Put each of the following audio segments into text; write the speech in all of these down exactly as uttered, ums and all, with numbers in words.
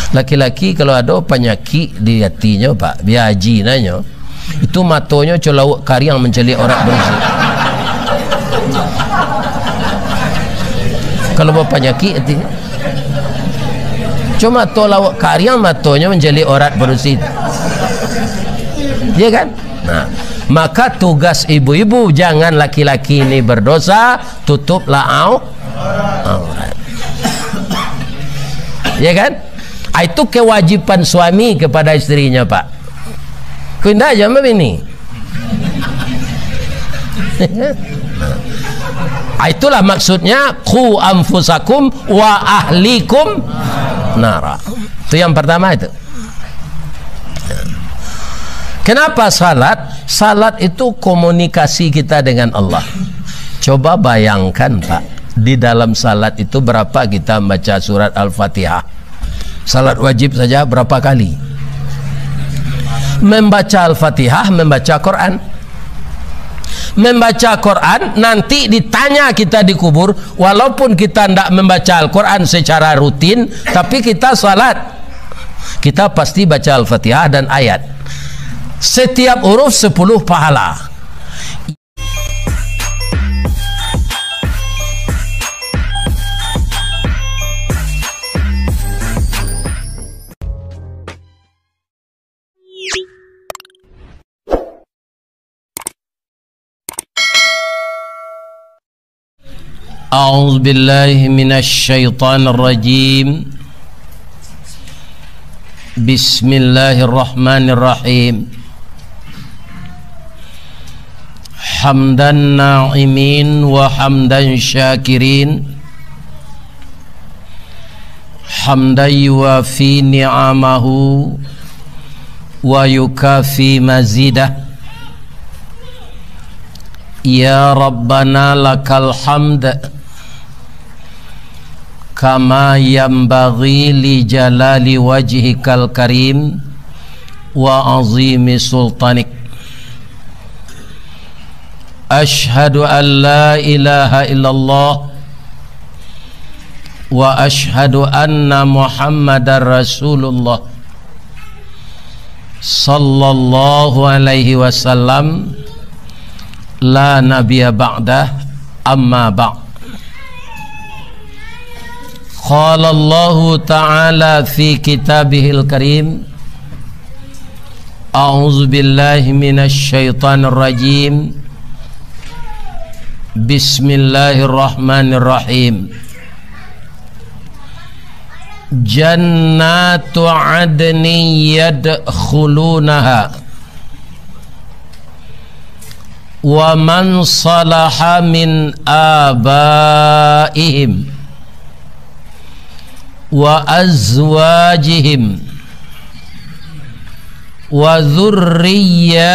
Laki-laki kalau ado panyakik di atinyo, Pak, bia haji nanyo, itu matonyo co lauak kariang mancaliak aurat barusi. Kalau bapanyakik ati, co mato lauak kariang matonyo mancaliak aurat barusi. Iya kan? Nah, maka tugas ibu-ibu, jangan laki-laki ini berdosa, tutuplah au-, aurat. Ya kan? Ah, itu kewajiban suami kepada istrinya, Pak. Kok indak aja mah bini. Ah, itulah maksudnya, "Qu anfusakum wa ahlikum nara." Itu yang pertama itu. Kenapa salat? Salat itu komunikasi kita dengan Allah. Coba bayangkan, Pak, di dalam salat itu berapa kita membaca surat Al-Fatihah? Salat wajib saja berapa kali? Membaca Al-Fatihah, membaca Quran. Membaca Quran, nanti ditanya kita di kubur, walaupun kita ndak membaca Al-Quran secara rutin, tapi kita salat. Kita pasti baca Al-Fatihah dan ayat. Setiap huruf sepuluh pahala. أعوذ بالله من الشيطان الرجيم. بسم الله الرحمن الرحيم. حمد الناعمين وحمد الشاكرين، حمدا يوافي نعمه ويكافئ مزيده. يا ربنا لك الحمد كما ينبغي لجلال وجهك الكريم وعظيم سلطانك. أشهد أن لا إله إلا الله وأشهد أن محمدا رسول الله صلى الله عليه وسلم لا نبي بعده، أما بعد. قال الله تعالى في كتابه الكريم، أعوذ بالله من الشيطان الرجيم. بسم الله الرحمن الرحيم. جنات عدن يدخلونها ومن صلح من آبائهم وأزواجهم وذرياتهم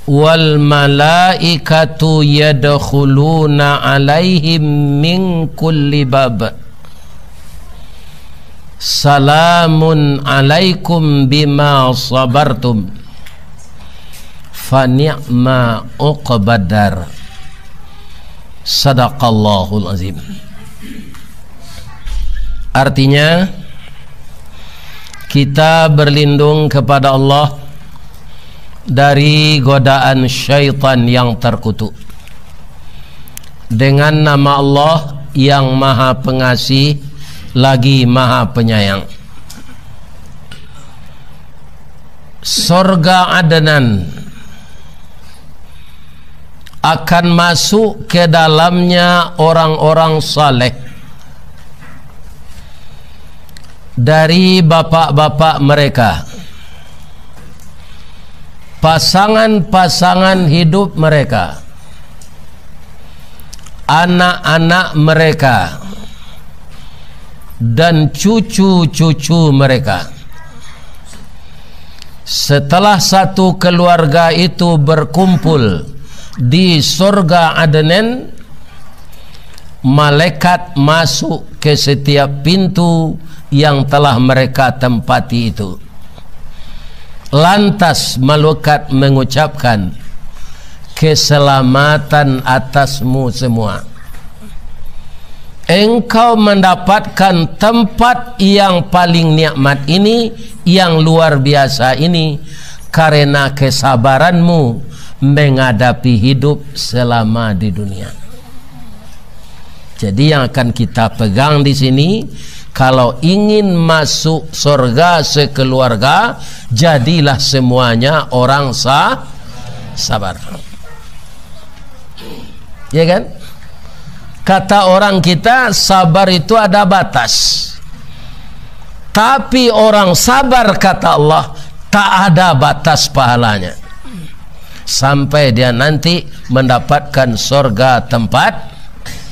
والملائكة يدخلون عليهم من كل باب. سلام عليكم بما صبرتم فنعم عقبى الدار. صدق الله العظيم. Artinya, kita berlindung kepada Allah dari godaan syaitan yang terkutuk. Dengan nama Allah yang Maha Pengasih, lagi Maha Penyayang. Sorga Adnan akan masuk ke dalamnya orang-orang saleh dari bapak-bapak mereka, pasangan-pasangan hidup mereka, anak-anak mereka, dan cucu-cucu mereka. Setelah satu keluarga itu berkumpul di sorga Adnan, malaikat masuk ke setiap pintu yang telah mereka tempati itu, lantas malaikat mengucapkan, "Keselamatan atasmu semua." Engkau mendapatkan tempat yang paling nikmat ini, yang luar biasa ini, karena kesabaranmu menghadapi hidup selama di dunia. Jadi, yang akan kita pegang di sini, kalau ingin masuk surga sekeluarga, jadilah semuanya orang sa-, sabar. Ya kan? Kata orang kita, sabar itu ada batas. Tapi orang sabar, kata Allah, tak ada batas pahalanya. Sampai dia nanti mendapatkan sorga tempat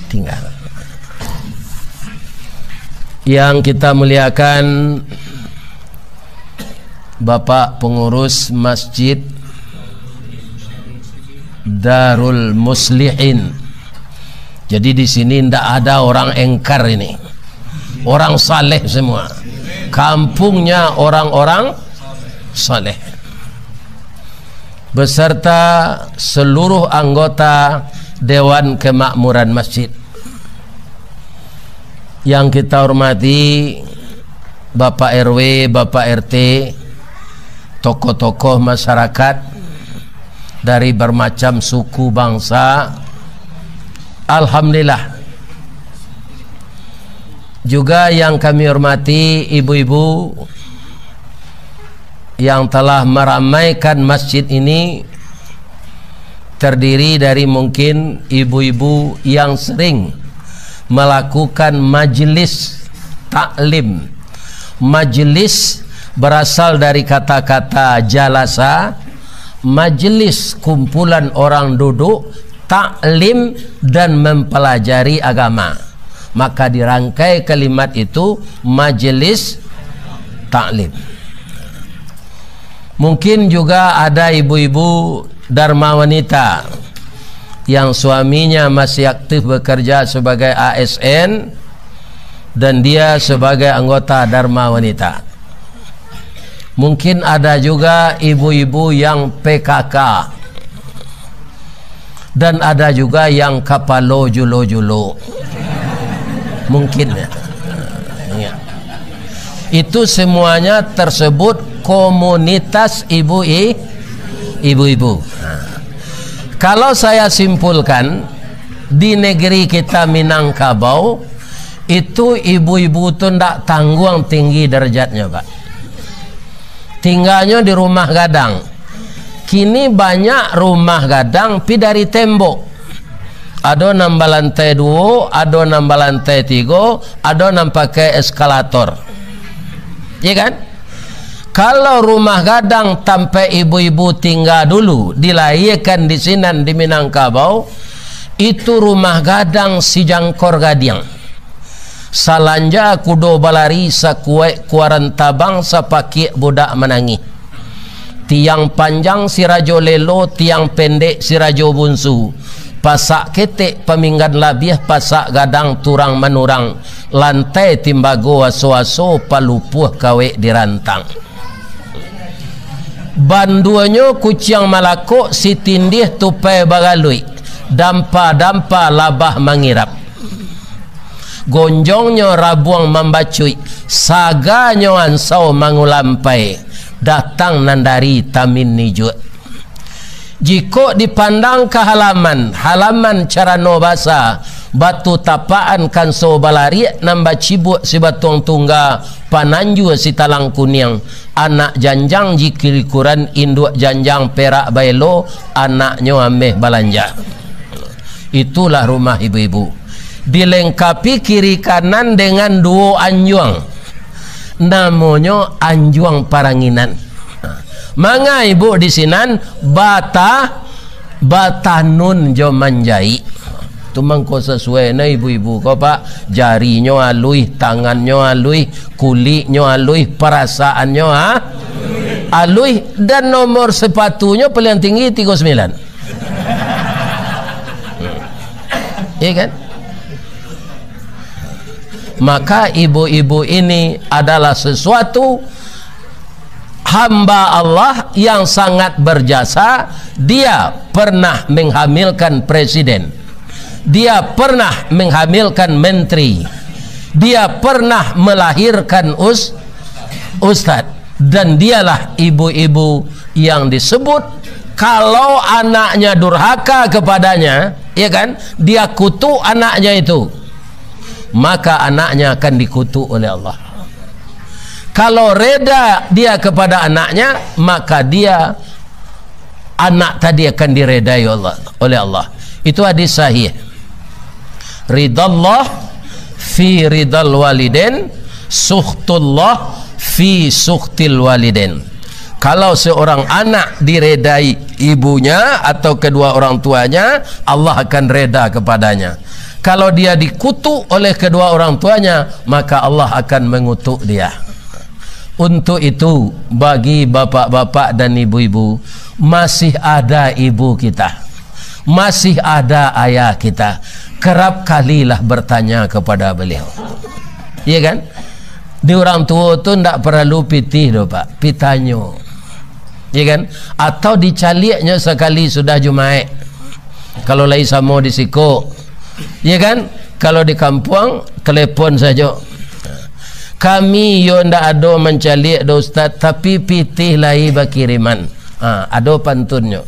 tinggal. Yang kita muliakan, Bapak Pengurus Masjid Darul Muslihin. Jadi, di sini ndak ada orang engkar ini. Orang saleh semua. Kampungnya orang-orang saleh. Beserta seluruh anggota Dewan Kemakmuran Masjid. Yang kita hormati Bapak R W, Bapak R T, tokoh-tokoh masyarakat dari bermacam suku bangsa. Alhamdulillah. Juga yang kami hormati ibu-ibu yang telah meramaikan masjid ini, terdiri dari mungkin ibu-ibu yang sering melakukan majelis taklim. Majelis berasal dari kata-kata jalasa, majelis, kumpulan orang duduk, taklim, dan mempelajari agama. Maka dirangkai kalimat itu majelis taklim. Mungkin juga ada ibu-ibu Dharma Wanita yang suaminya masih aktif bekerja sebagai A S N dan dia sebagai anggota Dharma Wanita. Mungkin ada juga ibu-ibu yang P K K. Dan ada juga yang kapalo julo-julo. Mungkin, ya. Ya. Itu semuanya tersebut komunitas ibu i-, ibu-ibu. Nah, kalau saya simpulkan, di negeri kita Minangkabau, itu ibu-ibu tu ndak tangguang tinggi derajatnya, Pak. Tingganyo di rumah gadang. Kini banyak rumah gadang pi dari tembok. Ado nan balantai duo, ado nan balantai tigo, ado nan pakai eskalator. Iya kan? Kalau rumah gadang tampek ibu-ibu tingga dulu, dilahirkan di sinan di Minangkabau, itu rumah gadang sijangkor gadiang. Salanja kudo balari, sakuaik kuaran tabang, sapakiak budak manangih. Tiang panjang si rajo lelo, tiang pendek si rajo bunsu. Pasak ketek paminggan labiah, pasak gadang turang manurang. Lantai timbago aso-aso, palupuah kawek dirantang. Banduanyo kuciang malakok, sitindiah tupai bagaluik, dampa-dampa labah mangirap. Gonjongnyo rabuang mambacuik, saganyo ansau mangulampai, datang nan dari Tamin Nijuak. Jikok dipandang ka halaman, halaman carano basa, batu tapakan kanso balariak nan bacibuak sibatuang tungga, pananjua sitalang kuniang, anak janjang jikilikuran, induak janjang perak baelo, anaknyo ameh balanja. Itulah rumah ibu-ibu. Dilengkapi kiri kanan dengan duo anjuang. Namonyo anjuang paranginan. Manga ibu di sinan bata-, batanun jo manjaik. Tu mangko sasuai na ibu-ibu ko, Pak. Jarinyo aluih, tangannyo aluih, kuliknyo aluih, perasaannyo, ha? Aluih, dan nomor sepatunyo paling tinggi tigo sembilan. Iya kan? Maka ibu-ibu ini adalah sesuatu hamba Allah yang sangat berjasa. Dia pernah menghamilkan presiden. Dia pernah menghamilkan menteri. Dia pernah melahirkan us-, ustaz. Dan dialah ibu-ibu yang disebut, kalau anaknya durhaka kepadanya, ya kan, dia kutuk anaknya itu, maka anaknya akan dikutuk oleh Allah. Kalau reda dia kepada anaknya, maka dia, anak tadi akan diredai Allah, oleh Allah. Itu hadis sahih. Ridallah fi ridal waliden, sukhtullah fi sukhtil waliden. Kalau seorang anak diredai ibunya atau kedua orang tuanya, Allah akan reda kepadanya. Kalau dia dikutuk oleh kedua orang tuanya, maka Allah akan mengutuk dia. Untuk itu, bagi bapak-bapak dan ibu-ibu, masih ada ibu kita, masih ada ayah kita, kerap kalilah bertanya kepada beliau. Ya kan? Di orang tua tu ndak perlu pitih doh, Pak, pitanyo. Ya kan? Atau dicaliaknyo sakali sudah Jumaik. Kalau lai samo di siko, ya kan? Kalau di kampuang, telepon sajo. Kami yo ndak ado mancaliak doh, Ustaz, tapi pitih lai bakiriman. Ha, ado pantunnyo.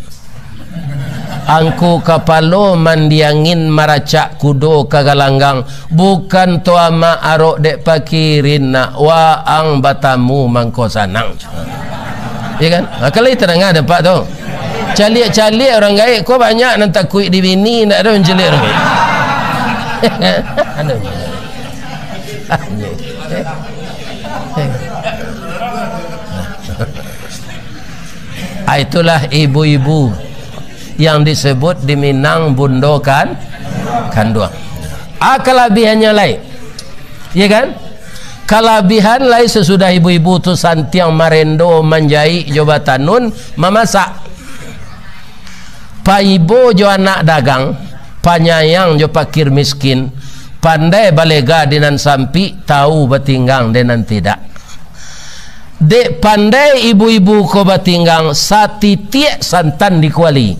Angku kapalo mandiangin maracak kudo ka galanggang, bukan tu amak arok dek pakirin nak, waang batamu mangko sanang. Ya kan? Ha, kalau tadanga dek Pak tu. Caliak-caliak urang gaek ko banyak nan takuik di bini, ndak ado mancaliak urang gaek. Aduh. Ah, itulah ibu-ibu yang disebut di Minang bundo kan, kanduang. Ah, kalabihannyo lai. Ya kan? Kalabihan lai sasudah ibu-ibu tu santiang marendo, manjaik jo batanun, mamasak. Paibo jo anak dagang, panyayang jo pakir miskin, pandai balega di nan sampik, tau batinggang di nan tidak. Dek pandai ibu-ibu ko batinggang, satitiak santan di kuali,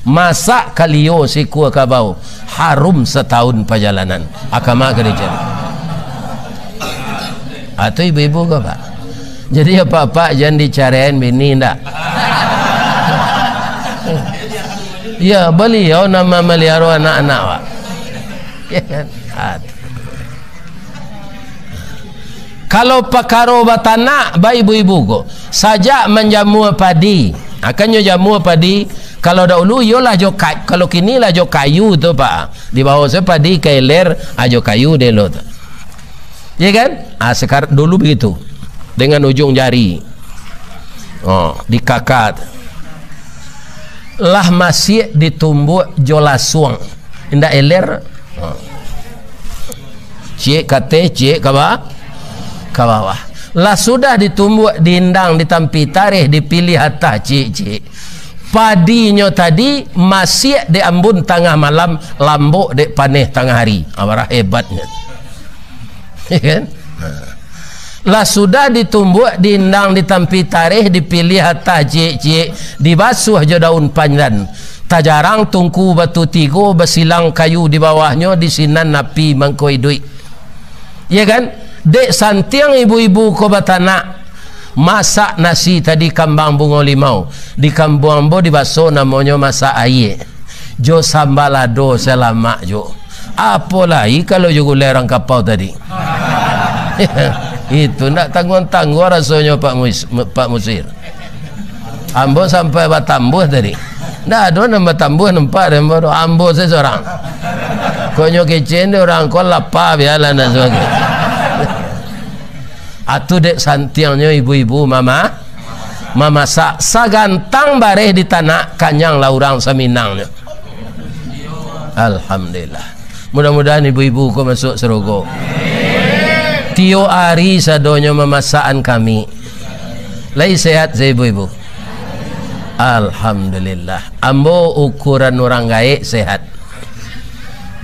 masak kalio sikua kabau, harum satahun pajalanan. Akama ka dijadi. Atau ibu-ibu ko, Pak? Jadi, apak-apak jan dicaraian bini, ndak? Ya, baliau nan mamaliharo anak-anak, Pak. Ya kan? Ah, tu. Kalau pakaro batanak, ba ibu-ibu ko, sajak manjamua padi, ha, kan nyo jamua padi, kalau dahulu iyolah jo ka-, kalau kini lah jo kayu tu, Pak. Di bawah se padi ka iler, ha, jo kayu dielo tu. Ya kan? Ah, sekar-, dulu begitu. Dengan ujung jari. Oh, dikakat. Lah masiak ditumbuak jo lasuang. Indak eler. Oh. Ciek ka ateh, ciek ka ba-, ka bawah. Lah sudah ditumbuak, diindang, ditampi tareh, dipiliah atah ciek-ciek. Padinyo tadi masiak dek ambun tangah malam, lambok dek paneh tangah hari. Abarah hebatnyo. Ya kan? Lah sudah ditumbuak, diindang, ditampi tareh, dipiliah atah ciek-ciek, dibasuah jo daun pandan. Tajarang tungku batu tigo, basilang kayu di bawahnyo, di sinan api mangko iduik. Ya kan? Dek santiang ibu-ibu ko batanak, masak nasi tadi kambang bungo limau. Di kampuang ambo dibaso namonyo masak aia. Jo samba lado salamak jo. Apo lai kalau jo gulai urang kapau tadi. Itu ndak tangguang-tangguang rasonyo, Pak Mus-, Pak Musir. Ambo sampai batambuah tadi. Ndak ado nan batambuah nampak dek ambo tu. Ambo se surang. Kok nyo kecek dek urang ko lapa, bialah ndak sabagai. Atu dek santiangnyo ibu-ibu mama-, mamasak. Sagantang bareh ditanak, kanyang lah urang saminangnyo. Alhamdulillah. Mudah-mudahan ibu-ibu ko masuak sarugo. Tiok ari sadonyo mamasakan kami. Lai sehat se ibu-ibu? Alhamdulillah. Ambo ukuran urang gaek sehat.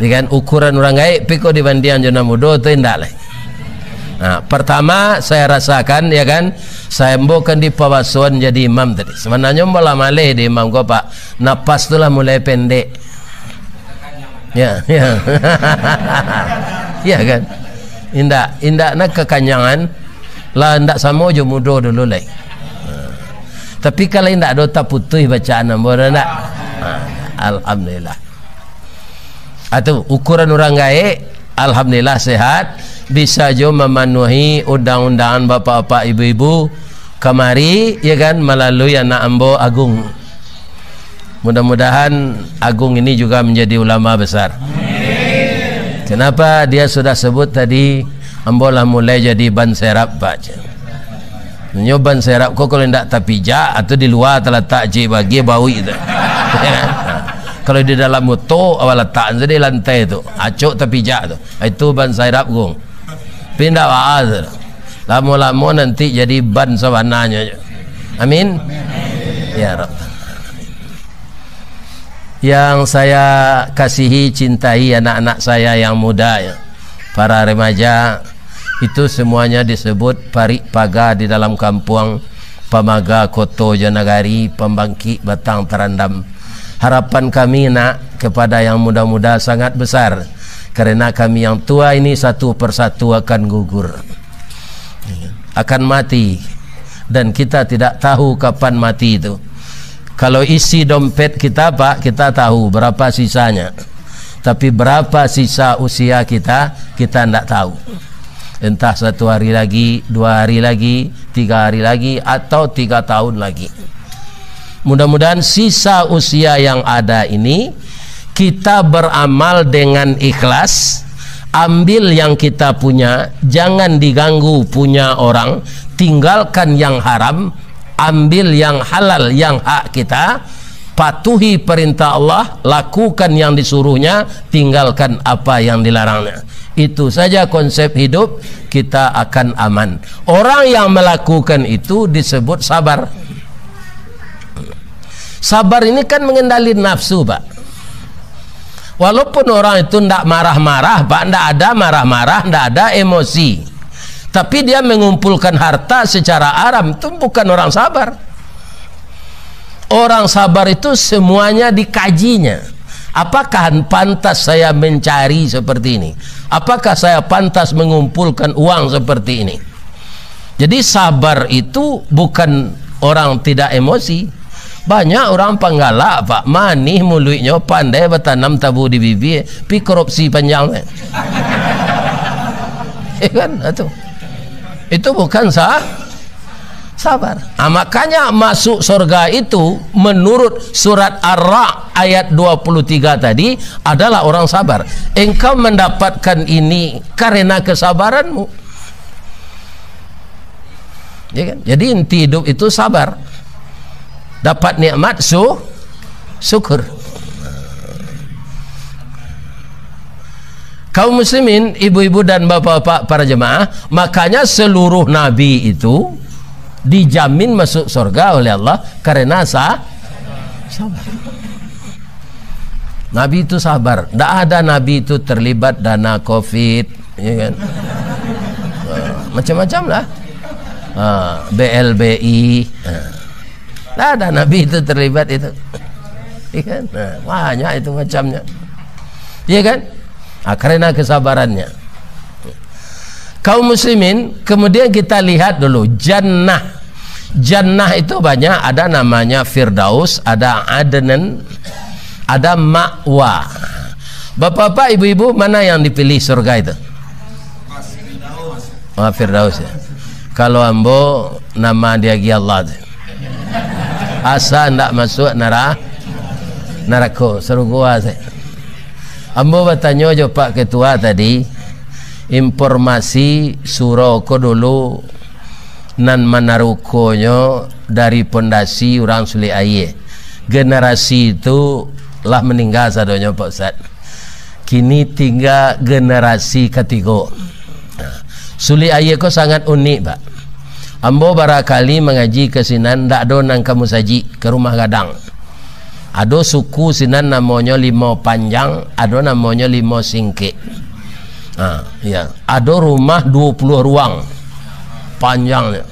Ya kan? Ukuran urang gaek piko dibandiang jo nan mudo tu indak lai. Nah, pertama saya rasakan, ya kan, saya ambo kan dipabasoan jadi imam tadi. Sebenarnyo ambo lah maleh di imam ko, Pak. Napas tu lah mulai pendek. Ya, ya. Ya kan? Indak, indak nak kakanyangan. Lah, indak samo jo mudo dulu lai. Tapi kalau indak ado taputuih bacaan ambo, dah ndak? Ha, alhamdulillah. Atu, ukuran urang gaek, alhamdulillah sehat, bisa jo mamanuahi undang-undangan bapak-bapak, ibu-ibu kamari, ya kan, malalui anak ambo Agung. Mudah-mudahan Agung ini juga menjadi ulama besar. Kenapa dia sudah sebut tadi, ambo lah mulai jadi ban serap, Pak? Nyo ban serap ko kalau indak tapijak, atau di lua talatak cik bagi bauik tu. Kalau di dalam moto, awak latak sajo di lantai tu. Acok tapijak tu. Itu ban serap, Gung. Tapi indak baa tu. Lamo-lamo nanti jadi ban sabananyo. Amin. Ya Rabb. Yang saya kasihi, cintai, anak-anak saya yang muda, ya, para remaja, itu semuanya disebut parik paga di dalam kampuang, pamaga koto jo nagari, pambangkik batang tarandam. Harapan kami, nak, kepada yang muda-muda sangat besar, karena kami yang tua ini satu persatu akan gugur, akan mati, dan kita tidak tahu kapan mati itu. Kalau isi dompet kita, Pak, kita tahu berapa sisanya. Tapi berapa sisa usia kita, kita ndak tahu. Entah satu hari lagi, dua hari lagi, tiga hari lagi, atau tiga tahun lagi. Mudah-mudahan sisa usia yang ada ini, kita beramal dengan ikhlas, ambil yang kita punya, jangan diganggu punya orang, tinggalkan yang haram, ambil yang halal, yang hak kita, patuhi perintah Allah, lakukan yang disuruh-Nya, tinggalkan apa yang dilarang-Nya. Itu saja konsep hidup, kita akan aman. Orang yang melakukan itu disebut sabar. Sabar ini kan mengendali nafsu, Pak. Walaupun orang itu ndak marah-marah, Pak, ndak ada marah-marah, ndak ada emosi, tapi dia mengumpulkan harta secara haram, itu bukan orang sabar. Orang sabar itu semuanya dikajinya. Apakah pantas saya mencari seperti ini? Apakah saya pantas mengumpulkan uang seperti ini? Jadi, sabar itu bukan orang tidak emosi. Banyak orang panggalak, Pak, manih muluiknyo, pandai batanam tabu di bibia, pi korupsi panjang. Ya kan? Itu. Itu bukan sa-, sabar. Ah, makanya masuk surga itu, menurut surat Ar-Ra'd ayat dua puluh tiga tadi, adalah orang sabar. Engkau mendapatkan ini karena kesabaranmu. Ya kan? Jadi, inti hidup itu sabar. Dapat nikmat su-, syukur. Kaum muslimin, ibu-ibu dan bapak-bapak para jemaah, makanya seluruh nabi itu dijamin masuk surga oleh Allah karena sa-, sabar. Nabi itu sabar. Ndak ada nabi itu terlibat dana covid, ya kan? Ha, macam-macam lah. Ha, B L B I. Ha. Ndak ada nabi itu terlibat itu. Ya kan? Ha, banyak itu macamnya. Ya kan? Ha, karena kesabarannya. Kaum muslimin, kemudian kita lihat dulu jannah. Jannah itu banyak, ada namanya Firdaus, ada Adnan, ada Ma'wa. Bapak-bapak, ibu-ibu, mana yang dipilih surga itu? Ah, Firdaus, ya. Kalau ambo, nama diagiah Allah tu. Asa ndak masuk nara-, narako, sarugo asa. Ambo batanyo jo Pak Ketua tadi, informasi suro ko dulu nan manarukonyo dari pondasi urang Sulik Aia. Generasi tu lah maningga sadonyo, Pak Ustaz. Kini tingga generasi katigo. Nah, Sulik Aia ko sangat unik, Pak. Ambo barakali mangaji ka sinan, ndak ado nan ka musajik, ka rumah gadang. Ado suku sinan namonyo Limau Panjang, ado namonyo Limau Singkek. Ha, ya. Ado rumah duo puluah ruang panjangnyo.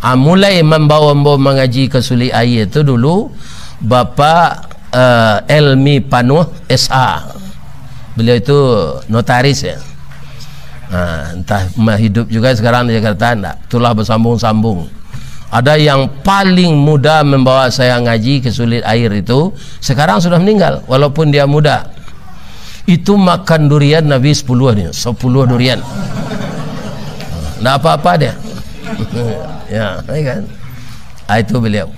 Ha, mulai mambao ambo mangaji ka Sulik Aia tu dulu, Bapak, eh, Elmi Panuh, S A. Beliau itu notaris, ya. Nah, entah ma-, hidup juga sekarang di Jakarta, enggak. Itulah bersambung-sambung. Ada yang paling muda membawa saya ngaji ke Sulit Air itu, sekarang sudah meninggal, walaupun dia muda. Itu makan durian Nabi sepuluh ni, sepuluh durian. Ndak apa-apa dia. Ya, ya kan? Ah, itu beliau.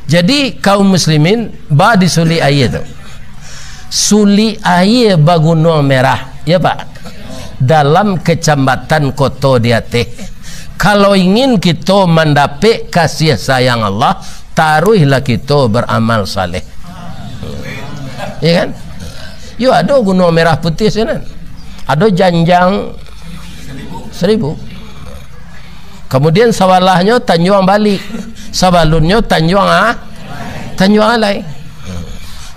Jadi, kaum muslimin, ba di Sulik Aia tu. Sulik Aia Bagunuang Merah, ya, Pak? Dalam Kecamatan Koto di Ateh. Kalau ingin kito mandapek kasih sayang Allah, taruihlah kito beramal saleh. Ya kan? Yo, ado Gunuang Merah Putih sinan. Ado Janjang Seribu. Kamudian, sabalahnyo Tanjuang Balik, sabalunnyo Tanjuang A-, Tanjuang Alai.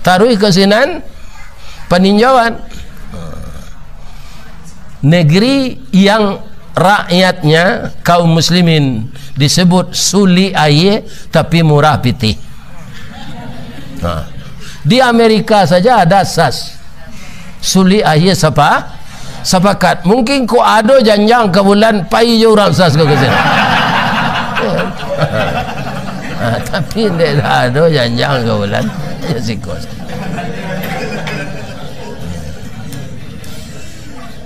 Taruih ka sinan, Paninjauan. Negeri yang rakyatnya, kaum muslimin, disebut sulik aia, tapi murah pitih. Nah, di Amerika saja ada sas. Sulik aia sapa-, sapakat. Mungkin kok ado janjang ka bulan, pai jo urang sas ko ka sinan. Ah, tapi ndak ado janjang ka bulan, yo siko.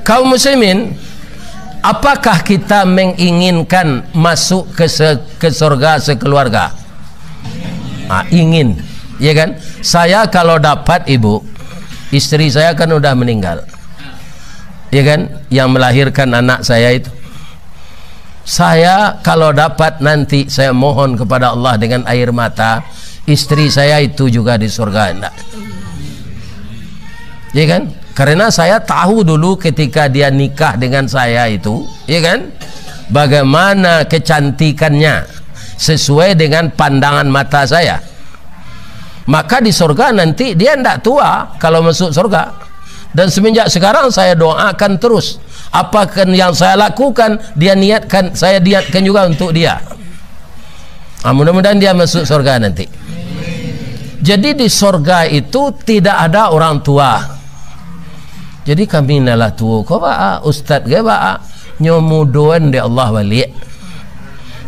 Kaum muslimin, apakah kita menginginkan masuk ke se-, ke sorga sekeluarga? Ah, ingin, ya kan? Saya kalau dapat ibu, istri saya kan udah meninggal, ya kan? Yang melahirkan anak saya itu. Saya kalau dapat nanti, saya mohon kepada Allah dengan air mata, istri saya itu juga di surga, enggak? Ya kan? Karena saya tahu dulu ketika dia nikah dengan saya itu, ya kan? Bagaimana kecantikannya sesuai dengan pandangan mata saya. Maka di sorga nanti dia ndak tua kalau masuk sorga. Dan semenjak sekarang saya doakan terus. Apa yang saya lakukan, dia niatkan, saya niatkan juga untuk dia. Ah, mudah-mudahan dia masuk sorga nanti. Jadi di sorga itu tidak ada orang tua. Jadi kami nan lah tuo ko baa, ustaz ge baa, nyo mudoan dek Allah baliak.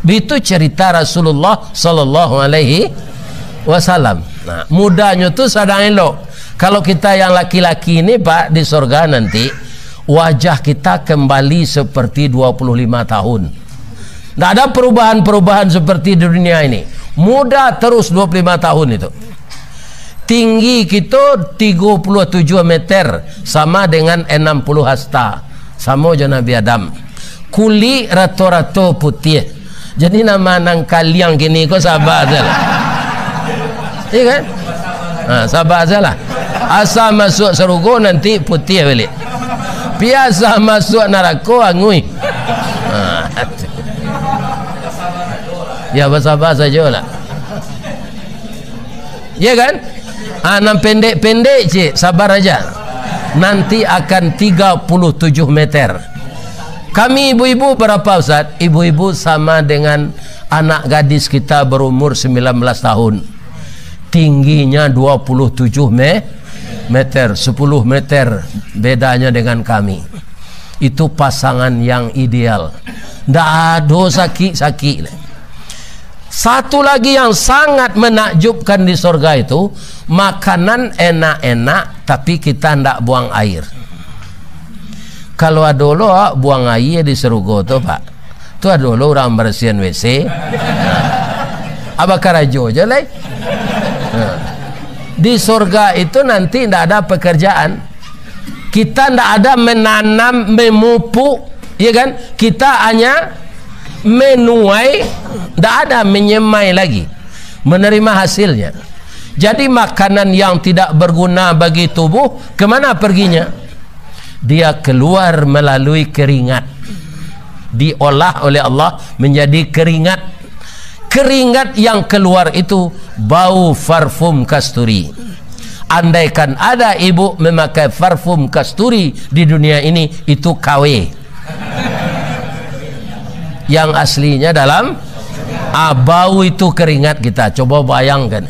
Bitu carita Rasulullah sallallahu alaihi wasallam. Nah, mudanyo tu sadang elok. Kalau kita yang laki-laki ni, Pak, di sorga nanti, wajah kita kembali seperti dua puluh lima tahun. Ndak ada perubahan-perubahan seperti di dunia ini. Muda terus dua puluh lima tahun itu. Tinggi kito tigo puluh tujuh meter, sama dengan enam puluh hasta. Samo jo Nabi Adam. Kulik rato-rato putiah. Jadi, nama nan kaliang kini ko saba sajolah. Iya kan? Ha, saba sajolah. Asa masuak sarugo nanti putiah baliak. Pi asa masuak narako anguih. Ha. Ya, basaba sajolah. Ya kan? Ah, nan pendek-pendek, cik, sabar aja. Nanti akan tiga puluh tujuh meter. Kami ibu-ibu berapa, Ustaz? Ibu-ibu sama dengan anak gadis kita berumur sembilan belas tahun. Tingginya dua puluh tujuh me-, meter, sepuluh meter bedanya dengan kami. Itu pasangan yang ideal. Ndak ado sakik-sakik lai. Satu lagi yang sangat menakjubkan di sorga itu, makanan enak-enak, tapi kita ndak buang air. Kalau ado lo awak buang aia di sarugo tu, Pak, tu ado lo urang barasiahan W C. Abah karajo je lai. Di sorga itu nanti ndak ada pekerjaan. Kita ndak ada menanam, memupuk, ya kan? Kita hanya menuai, ndak ada menyemai lagi, menerima hasilnya. Jadi, makanan yang tidak berguna bagi tubuh, kemana perginya? Dia keluar melalui keringat. Diolah oleh Allah menjadi keringat. Keringat yang keluar itu bau parfum kasturi. Andaikan ada ibu memakai parfum kasturi di dunia ini, itu K W. Yang aslinya dalam, ah, bau itu keringat kita. Coba bayangkan.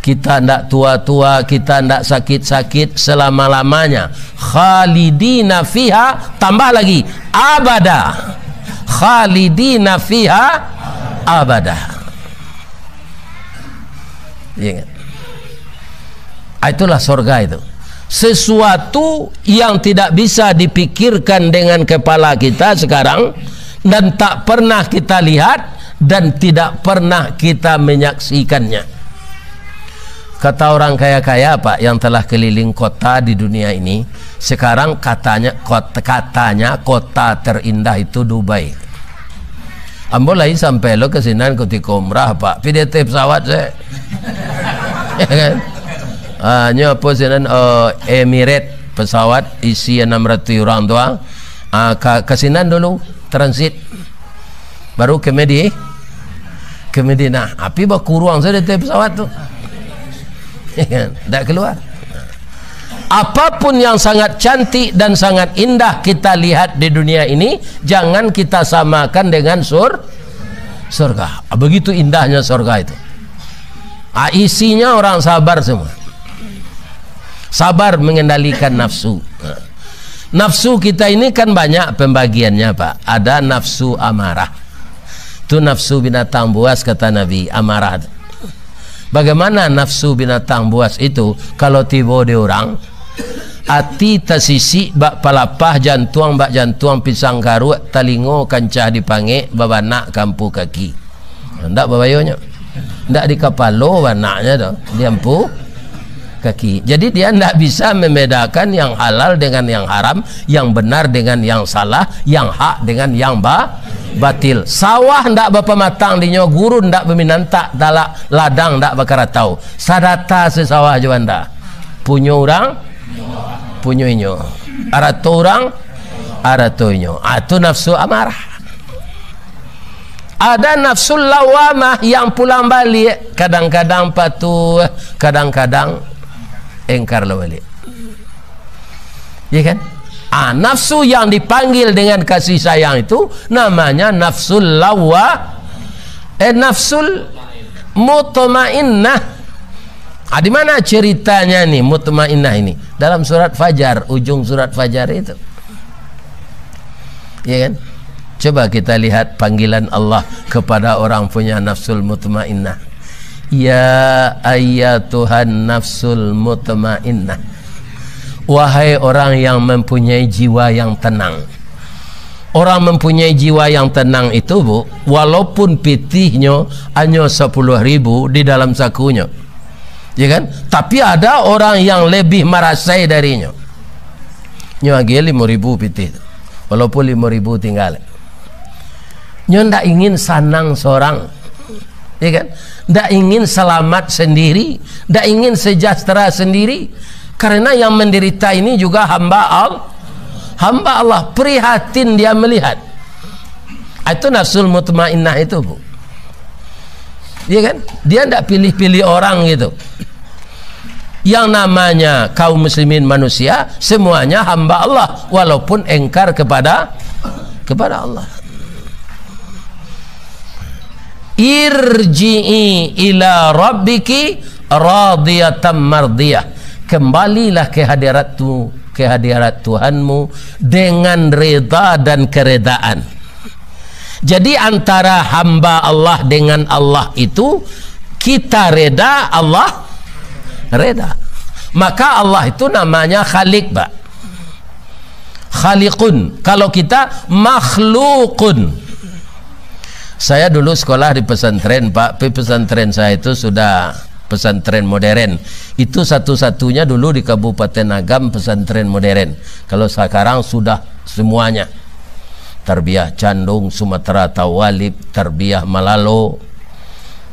Kita ndak tua-tua, kita ndak sakit-sakit selama-lamanya. Khalidina fiha, tambah lagi, abada. Khalidina fiha abada. Iya kan? Ah, itulah sorga itu. Sesuatu yang tidak bisa dipikirkan dengan kepala kita sekarang, dan tak pernah kita lihat, dan tidak pernah kita menyaksikannya. Kata orang kaya-kaya, Pak, yang telah keliling kota di dunia ini, sekarang katanya, kot-, katanya kota terindah itu Dubai. Ambo lai sampai lo ka sinan kutiko umrah, Pak. Pi di ateh pesawat se. Ya kan? Ah, nyo apo sinan, eh, Emirates, pesawat isi enam ratus urang tu, ah. Ah, ka, ka sinan dulu, transit. Baru ke Medi-, ke Madinah. Api bakuruang sajo di ateh pesawat tu. Ya kan? Ndak keluar. Apapun yang sangat cantik dan sangat indah kita lihat di dunia ini, jangan kita samakan dengan sur-, surga. Begitu indahnya surga itu. Ah, isinya orang sabar semua. Sabar mengendalikan nafsu. Nafsu kita ini kan banyak pembagiannya, Pak. Ada nafsu amarah. Tu nafsu binatang buas, kata Nabi, amarah tu. Bagaimana nafsu binatang buas itu? Kalau tibo di urang, ati tasisik bak palapah, jantuang bak jantuang pisang karuak, talingo kancah dipangek, babanak ka ampu kaki. Ndak babayonyo. Ndak di kapalo banaknyo tu, di ampu kaki. Jadi, dia ndak bisa membedakan yang halal dengan yang haram, yang benar dengan yang salah, yang hak dengan yang ba-, batil. Sawah ndak bapamatang dinyo, gurun ndak baminantak, talak ladang ndak bakaratau. Sadata se sawah jo banda. Punyo urang, punyo inyo. Arato urang, arato inyo. Ah, tu nafsu amarah. Ada nafsul lawamah yang pulang balik, kadang-kadang patuh, kadang-kadang engkar lah balik. Ya kan? Ah, nafsu yang dipanggil dengan kasih sayang itu namanya nafsul lawa-, eh, nafsul mutmainnah. Ah, di mana ceritanya ni mutmainnah ini? Dalam surat Fajar, ujung surat Fajar itu. Ya kan? Coba kita lihat panggilan Allah kepada orang punya nafsul mutmainnah. "Ya ayyatuhan nafsul mutmainnah." Wahai orang yang mempunyai jiwa yang tenang. Orang mempunyai jiwa yang tenang itu, Bu, walaupun pitihnyo hanyo sapuluah ribu di dalam sakunyo, ya kan? Tapi ada orang yang lebih marasai darinyo. Nyo agiah limo ribu pitih tu. Walaupun limo ribu tingga. Nyo ndak ingin sanang sorang. Ya kan? Ndak ingin selamat sendiri, ndak ingin sejahtera sendiri. Karena yang menderita ini juga hamba Al-, hamba Allah. Prihatin dia melihat. Itu nafsul mutmainnah itu, Bu. Ya kan? Dia ndak pilih-pilih orang gitu. Yang namanya kaum muslimin manusia, semuanya hamba Allah, walaupun engkar kepada, kepada Allah. "Irji'i ila rabbiki radiyatan mardiyah." Kembalilah ke hadirat tu, ke hadirat Tuhanmu dengan reda dan keredaan. Jadi, antara hamba Allah dengan Allah itu, kita reda, Allah reda. Maka Allah itu namanya Khalik, Pak. Khaliqun. Kalau kita makhlukun. Saya dulu sekolah di pesantren, Pak. Tapi pesantren saya itu sudah pesantren modern. Itu satu-satunya dulu di Kabupaten Agam pesantren modern. Kalau sekarang sudah semuanya. Tarbiyah Candung, Sumatera Tawalib, Tarbiyah Malalo,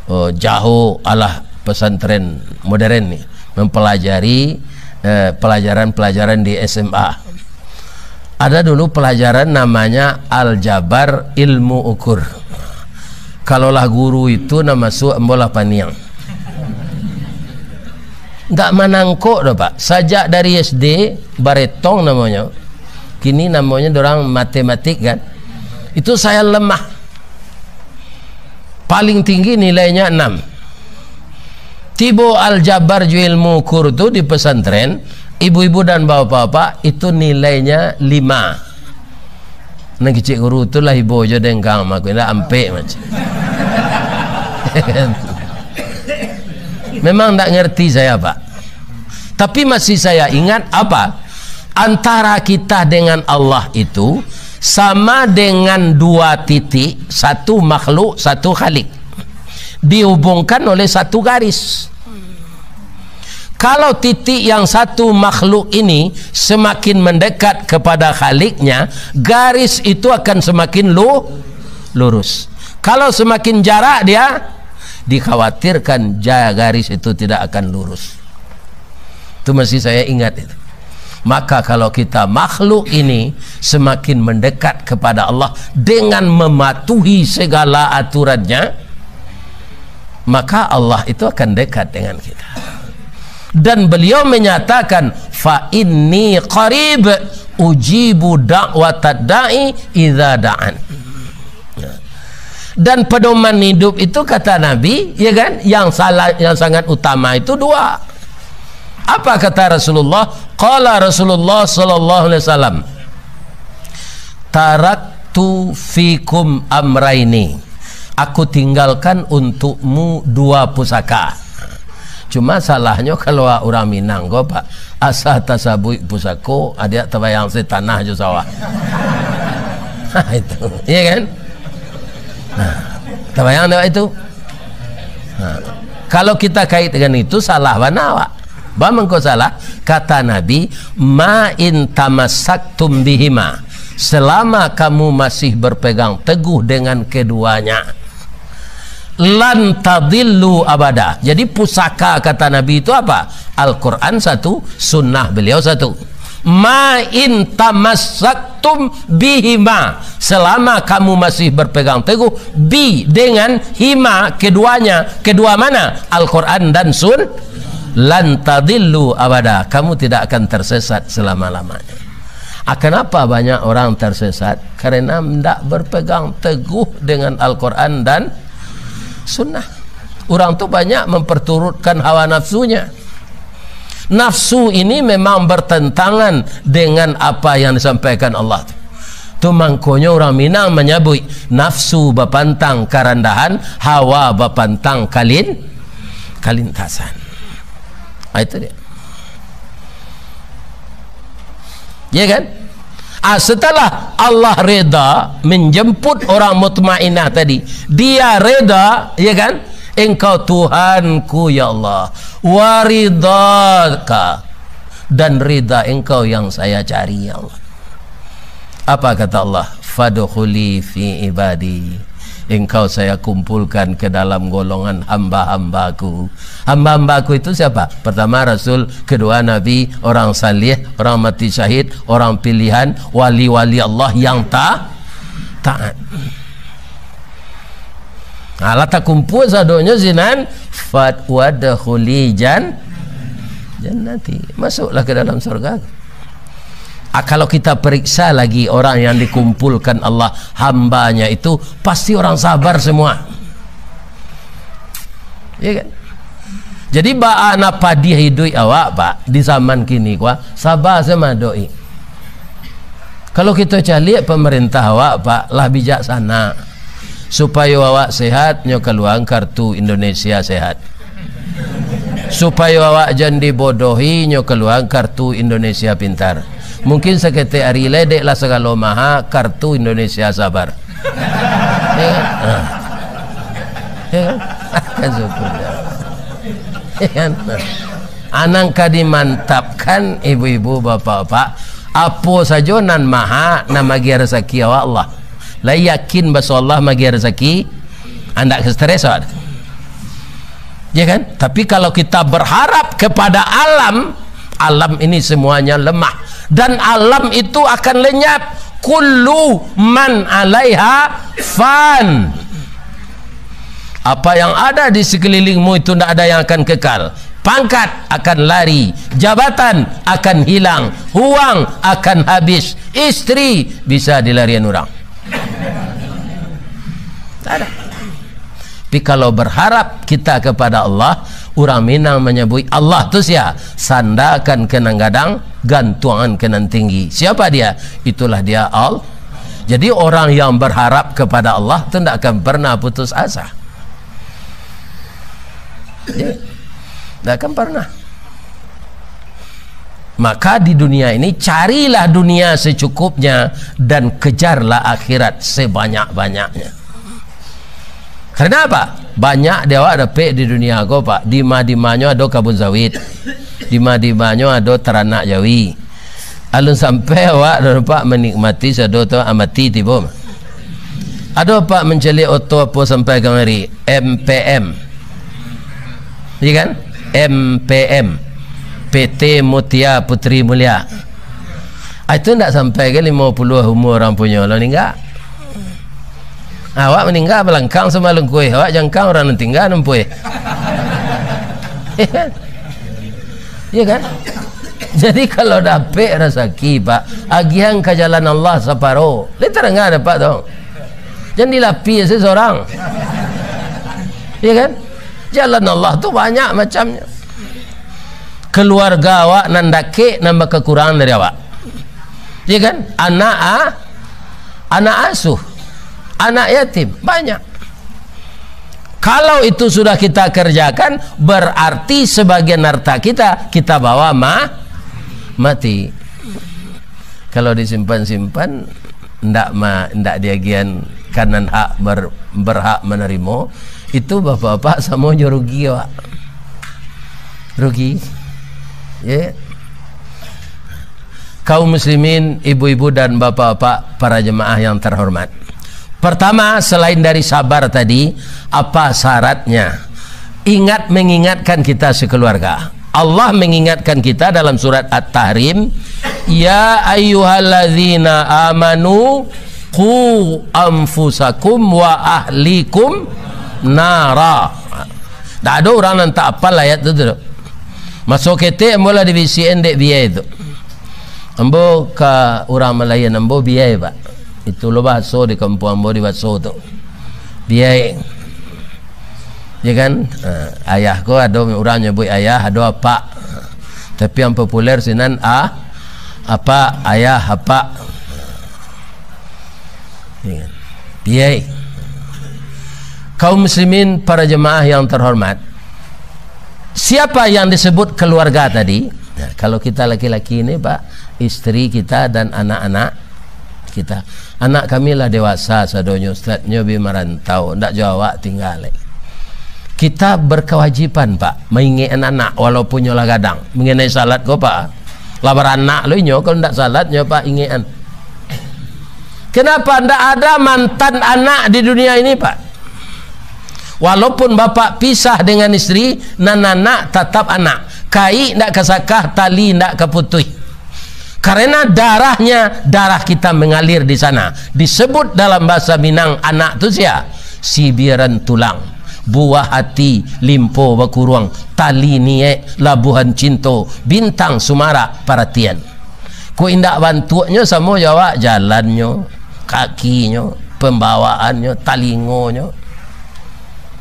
eh, Jaho, alah pesantren modern ni. Mempelajari, eh, pelajaran-pelajaran di S M A. Ada dulu pelajaran namanya aljabar ilmu ukur. Kalau lah guru itu nan masuak, ambo lah paniang. Ndak manangkok doh, Pak. Sajak dari S D, baretong namonyo. Kini namonyo dorang matematik, kan. Itu saya lemah. Paling tinggi nilainya enam. Ibo Al-Jabar jo ilmu kur tu di pesantren, ibu-ibu dan bapak-bapak, itu nilainya lima. Nan kecek guru tu lah ibo jo dengkang mako, indak ampek macam. Memang ndak ngerti saya, Pak. Tapi masih saya ingat apa? Antara kita dengan Allah itu sama dengan dua titik, satu makhluk, satu khalik. Dihubungkan oleh satu garis. Kalau titik yang satu makhluk ini semakin mendekat kepada khaliknya, garis itu akan semakin lu-, lurus. Kalau semakin jarak dia, dikhawatirkan ja-, garis itu tidak akan lurus. Itu masih saya ingat itu. Maka kalau kita makhluk ini semakin mendekat kepada Allah dengan mematuhi segala aturannya, maka Allah itu akan dekat dengan kita. Dan beliau menyatakan, "Fa inni qarib, ujibu da'watad da'i idza da'an." Dan pedoman hidup itu, kata Nabi, ya kan, yang salah, yang sangat utama itu dua. Apa kata Rasulullah? Qala Rasulullah sallallahu alaihi wasallam, "Taraktu fikum amraini." Aku tinggalkan untukmu dua pusaka. Cuma salahnyo kalau urang Minang ko, Pak, asa tasabuik pusako, adiak tabayang se tanah jo sawah. Ha, itu, iya kan? Nah, tabayang dek itu? Nah, kalau kita kaitkan itu, salah bana, Pak. Ba mangko salah, kata Nabi, "Ma in tamassaktum bihima," selama kamu masih berpegang teguh dengan keduanya, "lan tadillu abada." Jadi, pusaka, kata Nabi, itu apa? Al-Quran satu, sunnah beliau satu. "Ma in tamassaktum bihima," selama kamu masih berpegang teguh, "bi," dengan, "hima," keduanya. Kedua mana? Al-Quran dan sun-, "lan tadillu abada," kamu tidak akan tersesat selama-lamanya. Ah, kenapa banyak orang tersesat? Karena ndak berpegang teguh dengan Al-Quran dan Sunnah. Urang tu banyak memperturutkan hawa nafsunya. Nafsu ini memang bertentangan dengan apa yang disampaikan Allah tu. Tu mangkonyo urang Minang manyabuik, "Nafsu bapantang karandahan, hawa bapantang kalin-, kalintasan." Ah, itu dia. Ya kan? Ah, setelah Allah reda menjemput orang mutmainnah tadi, dia reda, ya kan? "Engkau Tuhanku, ya Allah, wa ridhaka, dan rida Engkau yang saya cari, ya Allah." Apa kata Allah? "Fadkhuli fi ibadi." Engkau saya kumpulkan ke dalam golongan hamba-hamba-Ku. Hamba-hamba-Ku itu siapa? Pertama Rasul, kedua Nabi, orang saleh, orang mati syahid, orang pilihan, wali-wali Allah yang ta-, taat. Nah, lah takumpul sadonyo sinan, "Fat wadkhuli jan-, jannati." Masuklah ke dalam surga. Ah, kalau kita periksa lagi orang yang dikumpulkan Allah, hamba-Nya itu, pasti orang sabar semua. Ya kan? Jadi, baa nan padiah iduik awak, Pak, di zaman kini ko, saba se mado. Kalau kito caliak pemerintah awak, Pak, lah bijaksana. Supayo awak sehat, nyo kaluaan kartu Indonesia Sehat. Supayo awak jan dibodohi, nyo kaluaan kartu Indonesia Pintar. Mungkin saketek ari lai, dek lah sagalo maha, kartu Indonesia Sabar. Ya kan? Ah. Ya kan? Kan syukur, ya. Ya kan? Nah. Anang ka dimantapkan, ibu-ibu, bapak-bapak, apo sajo nan maha, nan magiah rasaki awak Allah. Lah yakin baso Allah magiah rasaki, andak ka stres awak. Ya kan? Tapi kalau kita berharap kepada alam, alam ini semuanya lemah. Dan alam itu akan lenyap. Kullu man alaiha fan. Apa yang ada di sekelilingmu itu ndak ada yang akan kekal. Pangkat akan lari, jabatan akan hilang, uang akan habis, istri bisa dilarian urang. Tak ada. Tapi kalau berharap kita kepada Allah, Urang Minang manyabuik Allah tu sia? Sandakan ka nan gadang, gantuangan ka nan tinggi. Siapa dia? Itulah dia Al-, jadi orang yang berharap kepada Allah tu ndak akan pernah putus asa. Ya. Ndak akan pernah. Maka di dunia ini, carilah dunia secukupnya dan kejarlah akhirat sebanyak-banyaknya. Karena apa? Banyak di awak dapek di dunia ko, Pak. Dima-dimanyo ado kabun sawit. Dima-dimanyo ado taranak jawi. Alun sampai awak dah dapat menikmati sado tu, amati tibo. Ado, Pak, mancaliak oto apo sampai kamari? M P M. Iya kan? M P M. P T Mutia Putri Mulia. Ah, itu ndak sampai ka limo puluah umur urang punyo lo ningga. Awak maningga balangkang samalengkuih, awak jangkang urang nan tingga nan puih. Iya kan? Iya kan? Jadi, kalau dapek rasaki, Pak, agiahan ka jalan Allah saparo. Lai tarang dapat tu. Jan dilapia se sorang. Iya kan? Jalan Allah tu banyak macamnyo. Keluarga awak nan dakek nan bakakurangan dari awak. Iya kan? Anak a-, anak asuh, anak yatim, banyak. Kalau itu sudah kita kerjakan, berarti sebagian harta kita, kita bawa ma-, mati. Kalau disimpan-simpan, ndak ma-, ndak diagian ka nan hak ber-, berhak manarimo, itu bapak-bapak samo jo rugi awak. Rugi. Ya. Kaum muslimin, ibu-ibu dan bapak-bapak, para jemaah yang terhormat. Pertama, selain dari sabar tadi, apa syaratnya? Ingat mengingatkan kita sekeluarga. Allah mengingatkan kita dalam surat At-Tahrim, "Ya ayyuhalladzina amanu qu anfusakum wa ahlikum nara." Ndak ado urang nan tak apal ayat tu, tu. Maso ketek ambo lah dibisiakan dek biai tu. Ambo ka urang malayan ambo biai, Pak. Itu lo bahaso di kampuang ambo di Baso tu. Biai. Ya kan? Ha, ayah ko ado urang nyabuik ayah, ado apak. Tapi yang populer sinan a-, apak, ayah, apak. Ya kan? Biai. Kaum muslimin, para jemaah yang terhormat, siapa yang disebut keluarga tadi? Nah, kalau kita laki-laki ni, Pak, isteri kita dan anak-anak kita. Anak kami lah dewasa sadonyo, Ustaz, nyo bi marantau, ndak jo awak tingga lai. Kita berkewajiban, Pak, maingekan anak, walaupun nyo lah gadang. Mengenai salat ko, Pak, lah baranak lo inyo, kalau ndak salat nyo, Pak, ingekan. Kenapa ndak ada mantan anak di dunia ini, Pak? Walaupun bapak pisah dengan isteri, nan anak tatap anak. Kaik ndak ka sakah, tali ndak ka putuih. Karena darahnya, darah kita mengalir di sana. Disebut dalam bahasa Minang, anak tu sia? Sibiran tulang, buah hati, limpo bakuruang, tali niaik, labuhan cinto, bintang sumarak paratian. Kok indak bantuaknyo samo jo awak, jalannyo, kakinyo, pambawaannyo, talingonyo.